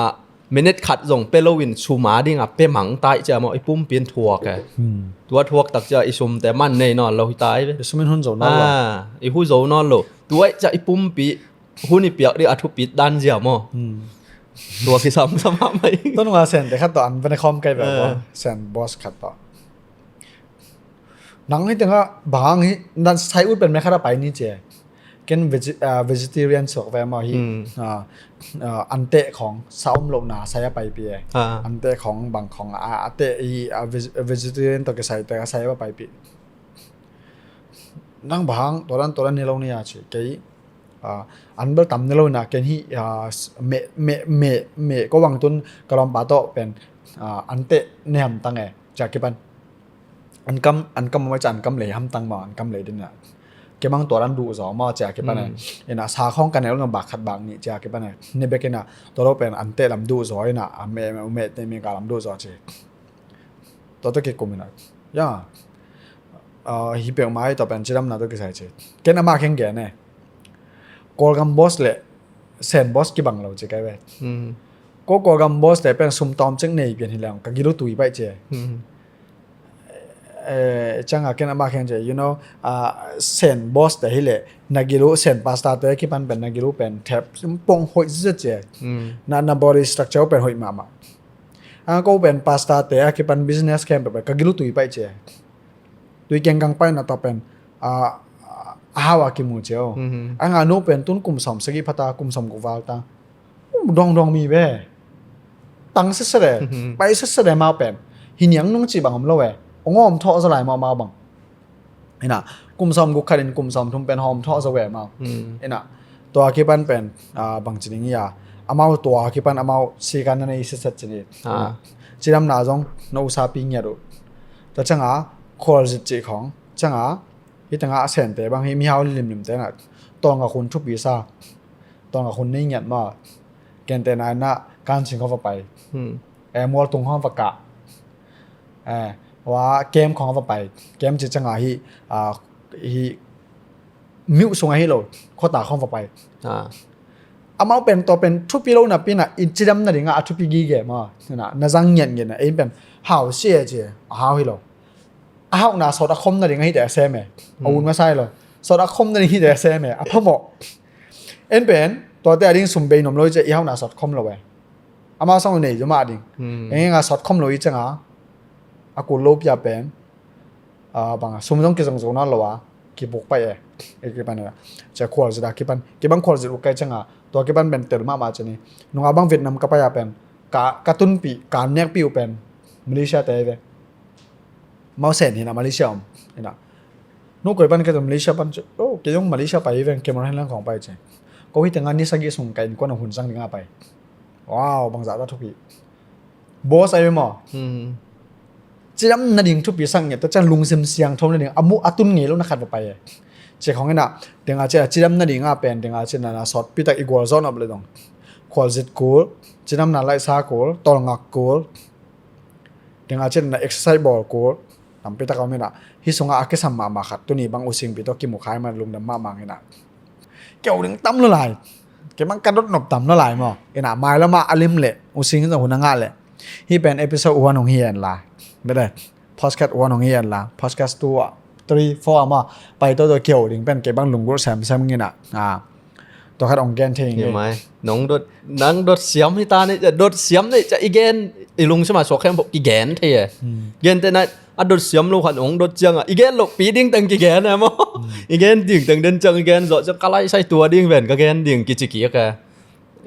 minute khat zong pe loin sum a dinga pe mang tai cia maw, i pumpi in thuak e. Tua thuak tak cia i sumte man nei nawn lo hi tai ve. I sum in hun zo nawn lo. Ah, i hu zo nawn lo. Tua cia i pumpi hun i piak ding a thupit dan zia maw. Tua kisam sa mahmah hi. Tua nunga sente khat tawh an vene khawm kai ve maw. Sen boss khat tawh. Nang hi tengah bang hi, nan sai ut pen me khat a pai ni cia. Ken vege-, ah, vegetarian suak ve maw hi. Ah, ah, an teh khawng, sa om lohna sai a paipi e. An teh khawng bang khawng a, a teh hi, ah, veg-, vegetarian tawh kisai teh a sai a paipi. Nang bang, tua dan, tua dan ni lo ni a ci, kei, ah, an bel tam ni lo na, ken hi, ah, s-, me, me, me, me, ko bang tun, ka lawmpa tawh pen, ah, an teh ne hamtang e, cia kipan. An kam, an kam mai cia an kam lei hamtang maw, an kam lei din na. Kei bang tua dan duh zaw maw, cia kipan e. Ina sa khawng ka neu na bak khat bak nih, cia kipan e. Ni bek ina, tua lo pen an teh lam duh zaw ina, a me, me, me, te me ka lam duh zaw ci. Tua tawh kikum ina. Ya. Ah, hi peuhmah hi tua pen cidamna tawh kisai ci. Ken amah kheng gen e. Kawlgam boss le Sen boss kibang lo ci kai ve. Ko Kawlgam boss te pen sum tawm cek nei pian hi leng ka gil uh tui paih ci. Eh, cianga ken amah kheng ci, you know, ah, Sen boss te hi le na gil uh, Sen pastor te kipan pen na gil uh pen thep pong hoih zet ci. Na, na body structure pen hoih mahmah. A ko pen pastor te a kipan business khempeuh pen ka gil uh tui paih ci. Tui kengkang pai na tawh pen a hau a kimu cio. A nga nu pen tun kum sawm sagih phata kum sawm guk val ta. Dongdong mi ve. Tang sesede, pai sesede mau pen. Hi niang nung ci bang om lo e. Ong om thawh za lai mau mau bang. Ina kum sawm guk khatin kum sawm thum pen hawm thawh zo ve mau. Ina tua kipan pen bang ci ding ia, amau tua kipan amau sikan na nei siset ci ni. Cidamna zong na usapi ngiat uh. Tua cianga khualzit cih khawng cianga, hih tengah a sente bang hi mihau limlim tena tawlngak hun thupi sa. Tawlngak hun nei ngiat ma. Kente na ina kancing khawng va pai. Mualtung khawng va kah. Wa kem khawng va pai. Kem ci cianga hi hi miuh sung ahi lo, khuata khawng va pai. Amau pen tua pen thupi lo napi na in cidam nadinga a thupi gige ma. Na zang ngiatngiat na ei pen hau sia ci a hau hi lo. A hauna sawt a khom nading ahite a sem e. A un masa hi lo. Sawt a khom nading hite a sem e. A phamawh. En pen tuate a ding sum bei nuam lo i ci i hauna sawt khom lo e. Amau sang nei zo mah ding. Eng enga sawt khom lo i cianga a kul lo pia pen banga sum zong kizong zo na lo a kibuk pai e. Kipan cia khualzit a kipan kibang khualzit uh kai cianga tua kipan pen tel mahmah ci ni. Nunga bang Vietnam ka pai a pen ka tunpih ka nekpih uh pen Malaysia te ve. Mau sen hina Malaysia om ina. Nu koi pan ka Malaysia pan ci. Oh, kei zong Malaysia pai ve, Cameron hen lang khawng pai ci. Ko hi tenga ni sagih sung ka innkuan a hun zang dinga pai. Wow, bangzah ta thupi. Boss ai maw. Cidam nading thupi sak ngiat ta ciang lungsim siangtho nading a mu a tun ngei lo na khat va pai e. Ci khawng ina tenga ci a cidam nadinga pen tenga ci na na sawt pitak i gualzawh nop le dong. Khualzit kul, cidamna laihsa kul, tawlngak kul. Tenga ci na exercise bawl kul. Tampitak a om ina. Hih sunga a kisam mahmah khat tuni bang usingpi tawh kimukhai man lungdam mahmah ina. Keu ding tam lo lai. Kei bang ka dot nop tam lo lai maw. Ina mai lama a lim leh using zong hun a ngah leh. Hih pen episode one hong hi en la. Bede. Podcast one hong hi en la. Podcast two a three four a maw. Pai tawh tawh keu ding pen kei bang lunggulh semsem ina. Tua khat hong gen thei ing. Nong dot, nang dot siam hi ta ni, dot siam ni ca i gen, i lungsima suak khempeuh i gen thei e. Gen te na a dot siam lo khat hong dot cianga i gen lo pi ding teng ki gen e maw. I gen ding teng den ciang i gen zawh ciang ka laisai tua ding ven ka gen ding kici kik e.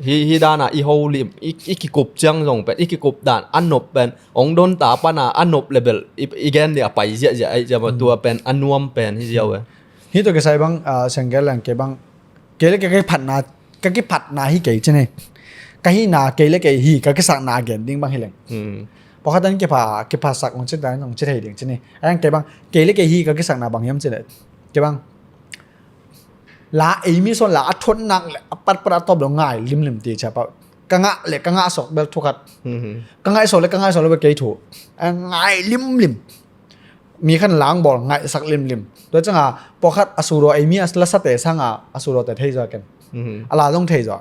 Hi, hi dana i holim i kikup ciang zong pen i kikup dan a nop pen hong don ta pana a nop level i gen ding a pai ziahziah aih ciama tua pen a nuam pen hi ziau e. Hi tua kisai bang sengkel leng kei bang kei le kei ka kiphatna, ka kiphatna hi kei ci ni. Ka hihna kei le kei hi ka kisakna gen ding bang hi leng. Pawkhatan kipha, kiphasak hong ci dan hong ci thei ding ci ni. Ayang kei bang kei le kei hi ka kisakna bang hiam ci le. Kei bang la ei mi son la a thot nak le a patpat a tawp lo ngai limlim ti cia pau. Ka ngah le ka ngah sok bel thukhat. Ka ngaih sok le ka ngaih sok lo bel kei thu. A ngai limlim. Mi khan lang bawl ngaihsak limlim. Tua cianga pawkhat a sudaw ei mi a lasate sanga a sudawte thei zaw ken. A la zong thei zaw.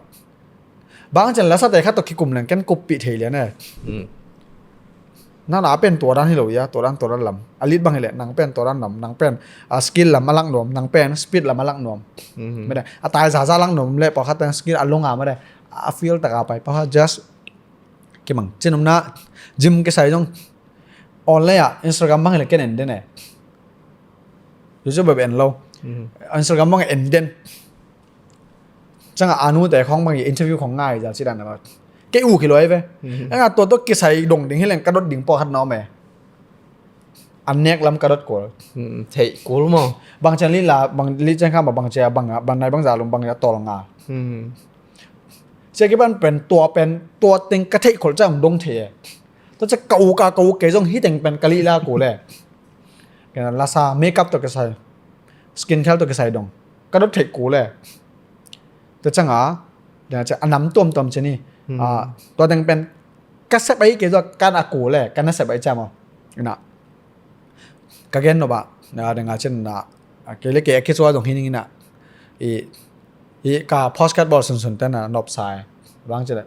Bang cian lasate khat tawh kikum leng ken kuppih thei lian e. Nang na pen tua dan hi lo ia, tua dan tua dan lam a lit bang hileh nang pen tua dan lam, nang pen a skill lam a lak nuam, nang pen speed lam a lak nuam. Mede a tai zaza lak nuam le pawkhat pen skill a lunga mede a field taka pai pawkhat just kimang cinumna gym kisai zong online ah Instagram bang hileh ken en den e. YouTube bep en lo. Instagram bang en den. Cianga a nute khawng bang interview khawng ngai za ci dan a kei u kiloi ve. Anga tua tawh kisai dong ding hileng ka dot ding pawkhat na om e. A nek lam ka dot kul. Theih kul maw? Bang cian lih la bang lih cian kha ma bang cia bang bang nai bang za lum bang ya tol nga. Cia kiban pen tua pen tua teng ka theih khol ciang dong thei e. Tua cia ka u ka ka u kei zong hi teng pen ka lih la kul e. Kena lasa makeup tawh kisai, skin care tawh kisai dong ka dot theih kul e. Tua cianga a nam tuamtuam ci ni. Tua teng pen ka sep ahi kei zua kan a kul e, kan a sep ahi ciam aw. Ina ka gen nop ah denga cin na kei le kei a kicua dong hi ning ina. I ka postcard bawl sunsun tena nopsa e. Bang ci le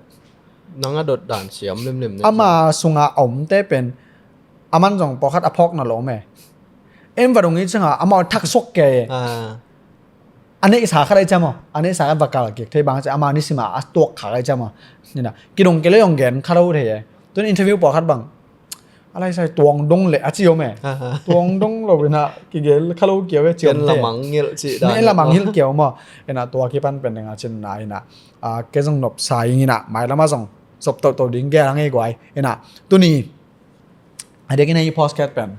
nang a dot dan siam limlim ne ama sunga a omte pen aman zong pawkhat a phawk na lawm e. Em va dong i cianga amau thak suak kei. A neihsa khat ahi ciam aw, a neihsa khat va kal kik thei bang ci ama nisima a tuak khak ahi ciam aw. Nina kidong kei le yong gen khat aw thei e. Tun interview pawkhat bang a lai sai tuang dong le a ci om e. Tuang dong lo ina kigel kha lo kiau e ci om te. Lamang ngilh ci dan. Lamang ngilh kiau maw. Ina tua kipan pen ding a cin na ina. A ke zong nop sa ing ina mai lama zong sop to to ding gel ang e guai. Ina tuni a diak ina i podcast pen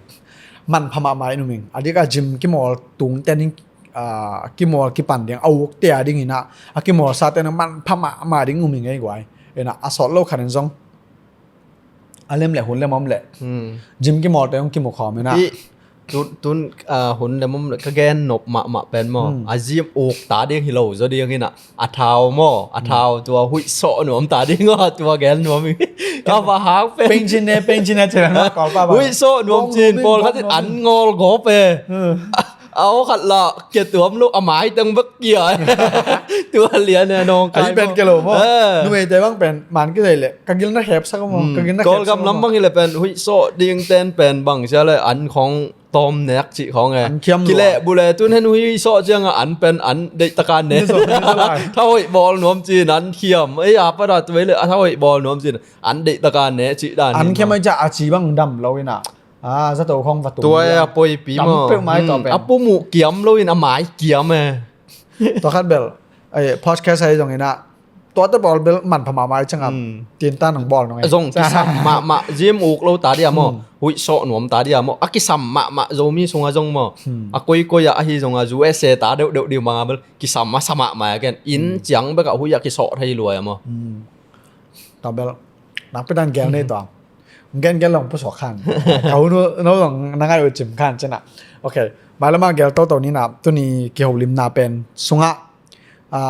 man pha mahmah in um ing. A diak a gym kimawl tung ten ing, a kimawl kipan ding a uk te a ding ina a kimawl sa ten man pha mahmah ding um ing e guai. Ina a sawt lo khan in zong a lem le hun lem om le. Gym kimawl te hong kimu khawm ina. Tun, tun, a, hun lem om le ka gen nop mahmah pen maw. A gym uk ta ding hi lo zaw ding ina. A thau maw, a thau tua huih sawh nuam ta ding a tua gen nuam ing. A va hang pen. Pengcin ne, pengcin ne cin maw kawlpa ba. Huih sawh nuam cin, pawl khat in an ngawl gawp e. A aw khat la kia tuam lo a mai teng bek kia. Tua lian e nong kai. Ahi pen kia lo maw. Numei te bang pen man kia thei le ka gil na khep sak maw. Ka gil na khep sak maw. Kawlgam lam bang hi le pen huih sawh ding ten pen bang sia le an khong tawm nek cih khong e. An khiam lua. Kileh bu le tun hen huih sawh ciang a an pen an deih taka ne. Ni zo, ni zo lai. Tha hoih bawl nuam cin an khiam. Ei a pada tu ei le a tha hoih bawl nuam cin an deih taka ne cih dan. An khiam ai ca a ci bang dam lo ina. A zato khong va tung. Tua a poipi maw. Dam peuh mai tua pen. A pum uh kiam lo in a mai kiam e. Tua khat bel. Ai podcast ai zong ina. Tua te bawl bel man pha mahmah i ciang a. Tin ta nang bawl nong e. Zong kisam mahmah gym uk lo ta dia maw. Huih sawh nuam ta dia maw. A kisam mahmah Zomi sunga zong maw. A koikoi a ahi zong a U S A ta deuhdeuh ding bang a bel. Kisam a sa mahmah a ken. Inn ciang bek a huih a kisawh thei lua a maw. Ta bel. Nakpi tan gel nei tua. Gen gen long pusuak khan. Ka hun no long na ngai uh cim khan cina. Ok. Mai lama gel toto ni na tuni kiholimna pen sunga. A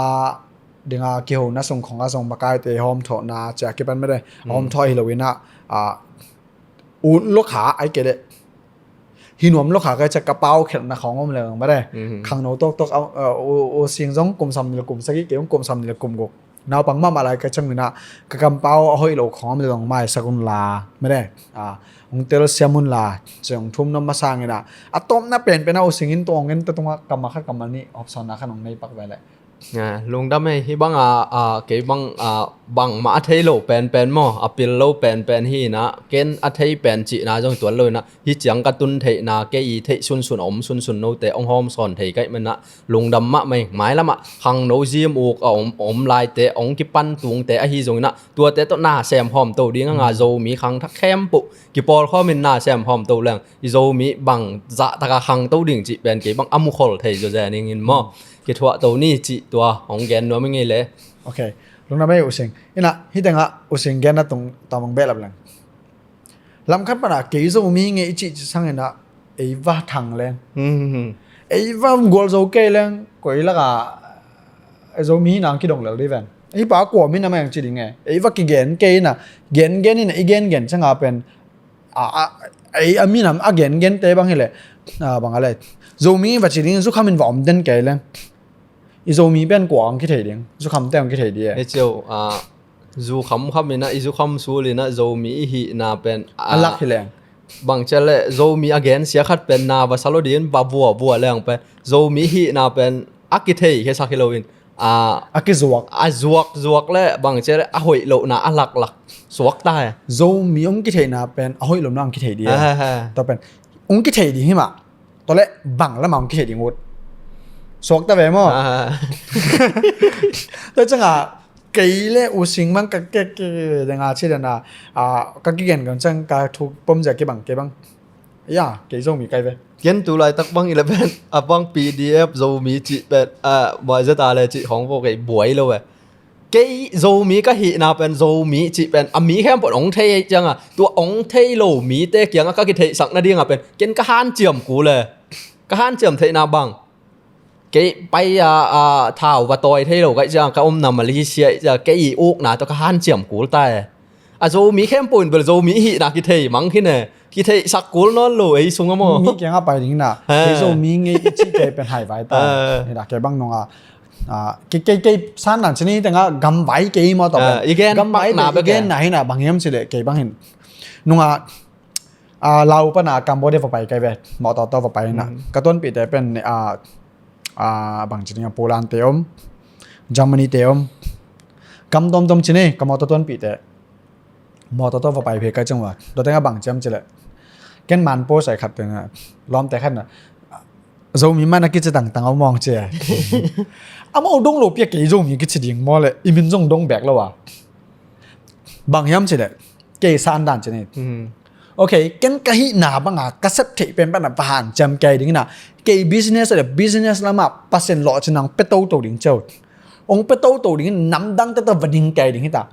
dinga kihona sung khong a zong makaite hawm thawhna cia kipan mede. Hawm thawh hi lo ina. A ut lo kha ai ke de. Hi nuam lo kha ka cia ka pau khelhna khong om le mede. Khangno toktok a u sing zong kum sam ni le kum sagih kei kum sam ni le kum guk. Naupang mahmah lai ka ciang ina ka kampau a hoih lo khawm le zong maisak un la mede. A hong telsiam un la ci hong thum nuam masang ina a tawpna penpen a u singin tuang en ta tunga kammal khat kammal nih hopsawnna khan hong nei pak ve le. Lungdam ei hi bang a kei bang a bangmah a thei lo penpen maw a pil lo penpen hi ina ken a thei pen cihna zong tuan lo ina hi ciang ka tun theihna kei i theih sunsun om sunsun note hong hawm sawn thei kaih mana lungdam mahmah ing. Mai lamah khangno gym uk a om, om laite hong kipan tungte ahi zongin ah tuate tawh na sem hawmto ding a nga Zomi khangthak khempeuh kipawlkhawmin na sem hawmto leng i Zomi bang zahtaka khangto ding cih pen kei bang a mukhol thei zawzen ing in maw? Kithuahto ni cih tua hong gen nuam ing ei le. Ok. Lungdam ei U Sing. Inah hih tengah U Sing genna tung tawmang behlap leng. Lamkhat panah kei Zomi ngei i cih sangin ah ei va thang leng, ei va gualzo kei leng koi lakah Zomi hihna ang kidong lel dih ven. Ei pa kua minam ang ci ding e. Ei va kigen kei inah gengen inah i gengen canga pen ei a minam a gengente bang hileh bang a le Zomi va ci ding zukham in va om den kei leng. I Zomi pen kua ang kithei ding, zukhamte ang kithei dih e. Ei cio, a, zukham kham inah i zukham sul inah Zomi i hihna pen a lak hi leng. Bang cia le Zomi a gensia khat pen na va salo dih in va vua vua leng pen Zomi i hihna pen a kithei khesak hi loin a, a kizuak, a zuak zuak le bang cia le a hoih lohna a laklak suak ta he. Zomi ong kitheihna pen a hoih lohna ang kithei dih e. Tua pen ong kithei dih himah. Tua le bang lamah ong kithei ding ut. Suakta ve maw? Tua canga kei le U Sing mang ka ke ke denga ci dana ka kigen kang cang ka thu pom zia kibang kei bang. Ya, kei Zomi kai ve. Ken tu laitak bang eleven a bang P D F Zomi cih pet a buai zeta le cih hong vo kei buai lo ve. Kei Zomi ka hihna pen Zomi cih pen a mi khempeuh ong thei ei cianga tua ong thei lo mite kianga ka kitheihsak nadinga pen ken ka hanciam kul e. Ka hanciam theihna bang kei pai a, a thau va tawi thei lo kaih cianga ka omna Malaysia i cianga kei i ukna tua ka hanciam kul ta e. A Zomi khempeuh in bel Zomi i hihna kithei mang khin e. Kitheihsak kul nawn lo ei sunga maw? Mi kianga pai dingna kei Zomi ngei i cih kei pen haivai ta. Hina kei bang nunga kei kei kei san nan cini tenga gamvai kei maw tawh pen i gen gamvai na i gen na hina bang hiam cileh kei bang hin nunga lau pana Cambodia va pai kei ve maw tawh tawh va pai hina ka tuanpihte pen bang ci dinga Poland te om, Germany te om, gam tomtom cini ka maw tawh tuanpihte Mawtaw tawh va pai phei ka ciang ua. Tua teng a bang ciam cileh, ken man pawl sai khat teng a, lawmte khat na, Zomi man a kici tangtang a mawng ci a. Amau dong lo pia kei Zomi kici ding maw le, i min zong dong bek lo a. Bang hiam cileh, kei san dan ci ni. Ok, ken ka hihna banga ka sep theih pen pana va hanciam kei ding ina, kei business le business lama Pasian lawhcinna hong pia toto ding ciau. Hong pia toto ding in namdangte tawh va ning kei ding hita.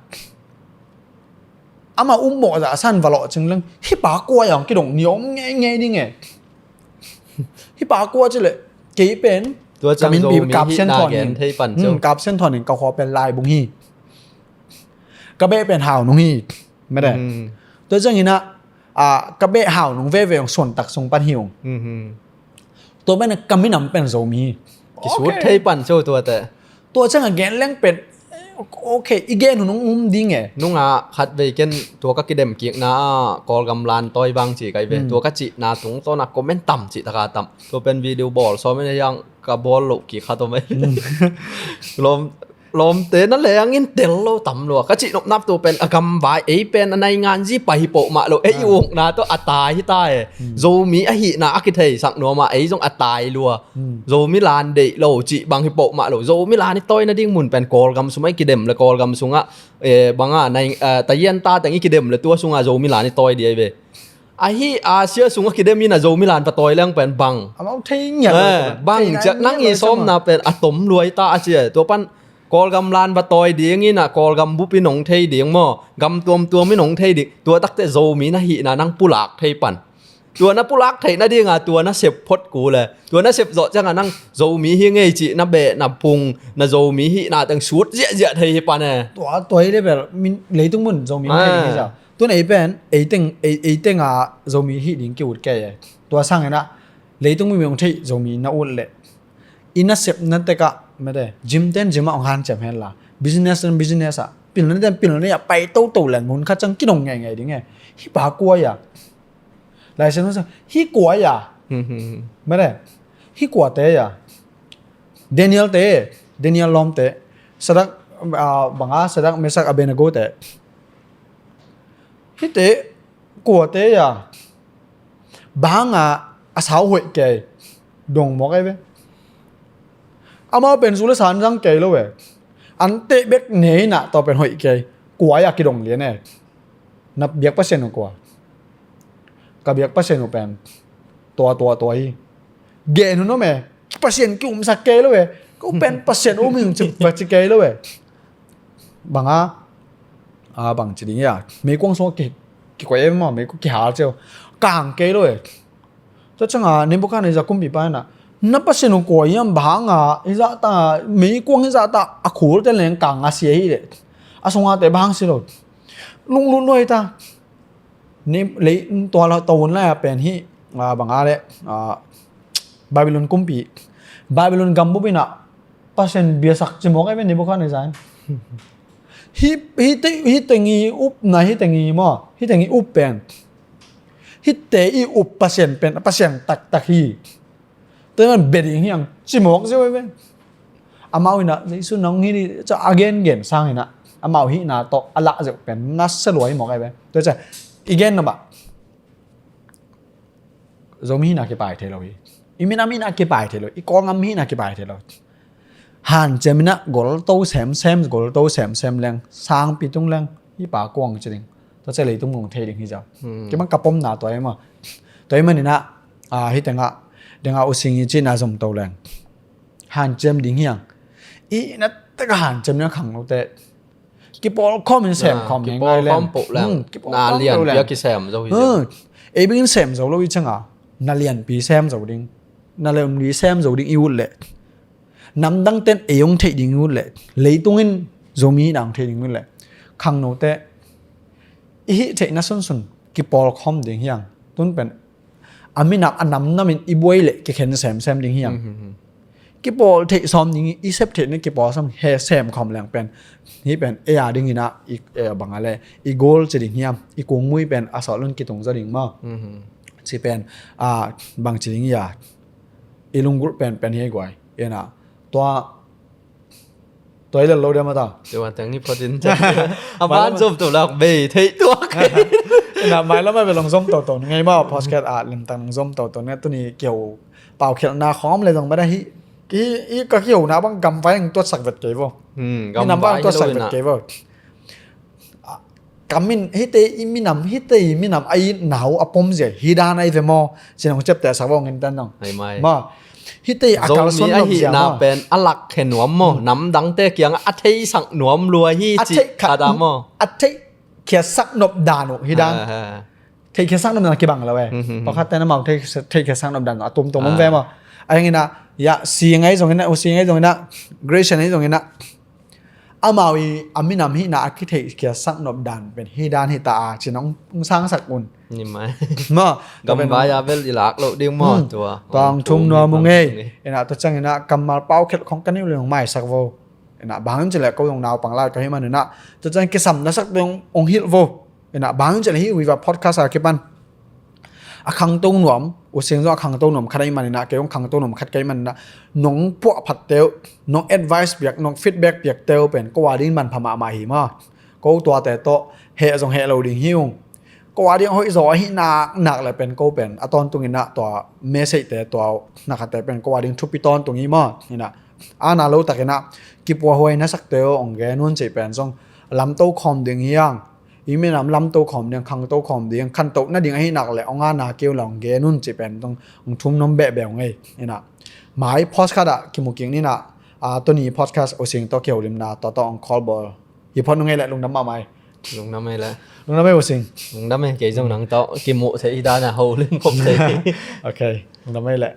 Ama ummawh zah san va lawhcing leng, hih pa kua a hong kidong ni om ngeingei ding e. Hih pa kua cileh, kei pen tua ciang ka min pi Zomi Kapsian hihna Thawn gen in. Thei pan ciau. Kapsian Thawn in ka khua pen Laibung hi. Ka beh pen Haunung hi. Mede. Tua ciang ina, ka beh Haunung veve hong suantak sung pan hi ung. Tua pen ka minam pen Zomi hi. Kisut thei pan ciau tuate. Tua ciang a gen leng pen, ok, i gen hun hong um ding e. Nunga khatvei ken tua ka kidem kikna ah Kawlgam lan tawi bang ci kai ve. Tua ka cihna tungtawn a comment tam cih taka tam. Tua pen video bawl sawm in a hiang ka bawl loh kik khat om ei. Lawm, lawmte na leng in tel lo tam lua. Ka cih nopnap tua pen a gamvai ei pen a naingan zi pai hi poh mah lo. Ei ukna tawh a tai hi ta e. Zomi ahihna a kitheisak nuam a ei zong a tai lua. Zomi lan deih lo cih bang hi poh mah lo. Zomi lan i tawi nading mun pen Kawlgam sung ah i kidem le Kawlgam sungah, eh, banga, nai, eh, tayian ta teng i kidem le tua sungah Zomi lan i tawi ding ai ve. Ahi Asia sungah kidem in a Zomi lan va tawi leng pen bang. Amau thei ngiat lo. Eh, bang ciak nang i sawmna pen a tom luai ta a ci a. Tua pan Kawlgam lan va tawi ding in a Kawlgam bup in hong thei ding maw. Gam tuamtuam in hong thei ding. Tua takte Zomi na hihna nang pulak thei pan. Tua na pulak theih nadinga tua na sep phot kul e. Tua na sep zawh cianga nang Zomi hi ngei cih na beh na phung na Zomi hihna teng sut ziahziah thei hi pan e. Tua, tua hi le bel, min, leitung mun Zomi hi hi za. Tun ei pen, ei teng, ei, ei tenga Zomi hi ding ki ut kei e. Tua sang ina, leitung mun mi hong theih Zomi na ut le. I nasepna tekah, mede, gym ten gym ah hong hanciam hen la. Business ten business ah. Pilna ten pilna ah pai toto leng hun khat ciang kidong ngeingei ding e. Hih pa kua a. Lai Siangtho sung, hih kua a. Mede, hih kuate a. Daniel te, Daniel lawmte. Sadak, ah, banga, Sadak, Mesak, Abednego te. Hihte, kuate a. Banga a sau hoih kei. Dong mawk ai ve. Amau pen zu le san zang kei lo e. An teh bek nei na tawh pen hoih kei. Kua a kidong lian e. Na biak Pasian uh kua. Ka biak Pasian uh pen. Tua, tua, tua hi. Gen hun om e. Pasian ki umsak kei lo e. Ko pen Pasian um hi ci, ci kei lo e. Banga, a, bang ci ding a. Meikuang sung ki, kikoih e maw, meikuang kihal ciau. Kang kei lo e. Tua cianga Nebuchadnezzar kumpipa ina, na Pasian uh kua hiam banga, hi zah ta, meikuang hi zah ta, a khulte leng kang a sia hi le. A sunga te bang si lo. Lunglut luai ta. Ni lei tua la to un lai a pen hi, a, banga le, a, Babylon kumpi. Babylon gambup ina Pasian biasak ci mawk ai ve Nebuchadnezzar. Hi, hi te, hi teng i upna, hi teng i maw, hi teng i up pen. Hihte i up Pasian pen, Pasian taktak hi. Tua man bia ding hiang, ci mawk ziau ai ve. Amau ina, Jesu nong hi ni, ca a gengen sang ina. Amau hihna tawh, a lah ziau pen, na sa luai mawk ai ve. Tua ca, i gen na ba. Zomi hihna kipai thei lo hi. I minam hihna kipai thei lo. I Kawlgam hihna kipai thei lo. Hanciam ina golto semsem, golto semsem leng. Sangpi tung leng. Hih pa kuang ci ding. Tua cia leitung nung thei ding hi zau. Kei man ka pomna tua hi ma. Tua hi man ina, a, hih tenga, tenga u sing i cina zom to leng. Hanciam ding hiang. I na teka hanciam ina khang lo te. Kipawlkhawm in sem khawm hi ngai leng. Kipawlkhawm poh leng. Hmm, kipawlkhawm poh leng. Na lianpi a kisem zo hi zia. Hmm. Ei bingin sem zo lo i cianga. Na lianpi sem zo ding. Na lianpi sem zo ding i ut leh. Namdang ten ei hong theih ding i ut leh. Leitungin Zomi hihna hong theih ding i ut leh. Khangnote. I hih theihna sunsun. Kipawlkhawm ding hiang. Tun pen. A minam a namnam in i buai leh kikhen semsem ding hiam. Kipawl theih sawm ding i sep theih na kipawl sawm he sem khawm leng pen. Hih pen ei a ding ina i, e, bang a le i goal ci ding hiam. I kungmui pen a sawt lun kitung zaw ding maw. Ci pen, a, bang ci ding ia. I lunggulh pen pen hi guai. Ina tua Toilet lo dia mata. Tua teng hi photin. A ban zom to lak bei thei tuak. Na mai lama be long zom to to ngei ma podcast a lim tang zom to to ne tuni keu pau khel na khom le zong ba da hi. Hi ka keu na bang gam vai ang tuat sak vet kei vo. Hmm, gam vai tuat sak vet kei vo. Kamin hite i minam hite i minam ai nau a pom zia hi dan ai ve mo. Sinong chep te sak vo ngin tan dong. Ai mai. Ma hite a kal son nom zia ma pen a lak khe nuam mo. Nam dangte kiang a thei sak nuam lua hi ci kha da mo. A thei khia sak nop dan uh hi dan. Thei khia sak nop dan kibang lo e. Pakhat te na mau thei khia sak nop dan a tum tum om ve mo. A yang ina ya si ngai zong ina u si ngai zong ina Grace ngai zong ina amau i a minam hihna a kitheihkhia sak nop dan pen hi dan hi ta a cin hong sangsak un. Ni mai. Ma gam vai a bel i lak lo ding maw tua. Tua hong thum nuam ung ei. Ina tua ciang ina kammal pau khelh khong ka niu le hong maisak vo. Ina bang ci le ko zong naupang lai ka hi man ina tua ciang kisam na sak ding hong hilh vo. Ina bang ci le hi uiva podcast a kipan a khangto nuam u sing zong a khangto nuam khat a i man ina kei zong khangto nuam khat ka i man ina nong puah phat teu nong advice piak nong feedback piak teu pen ko a ding man pha mahmah hi ma. Ko tuate tawh heh zong heh lo ding hi ung. Ko a ding hoih zaw ahi nak nak le pen ko pen a tawntung ina tua message te tua na khatte pen ko a ding thupi tawntung hi ma. Ina ana lo tak ina kipua huai na sak teu ong gen un cih pen zong lamto khawm ding hi ang. I minam lamto khawm ding khangto khawm ding khanto na ding ahi nak le ong ana keu le ong gen un cih pen zong ong thum nom beh beh ong ei. Ina mai podcast khat ah kimu kik nina a tuni podcast u sing tawh kiholimna tawh tawh ong call ball. Hi phot nung ei le lungdam mahmah ei. Lungdam ei le. Lungdam ei u sing. Lungdam ei kei zong nang tawh kimuh thei hi dan a holim khop thei. Ok. Lungdam ei le.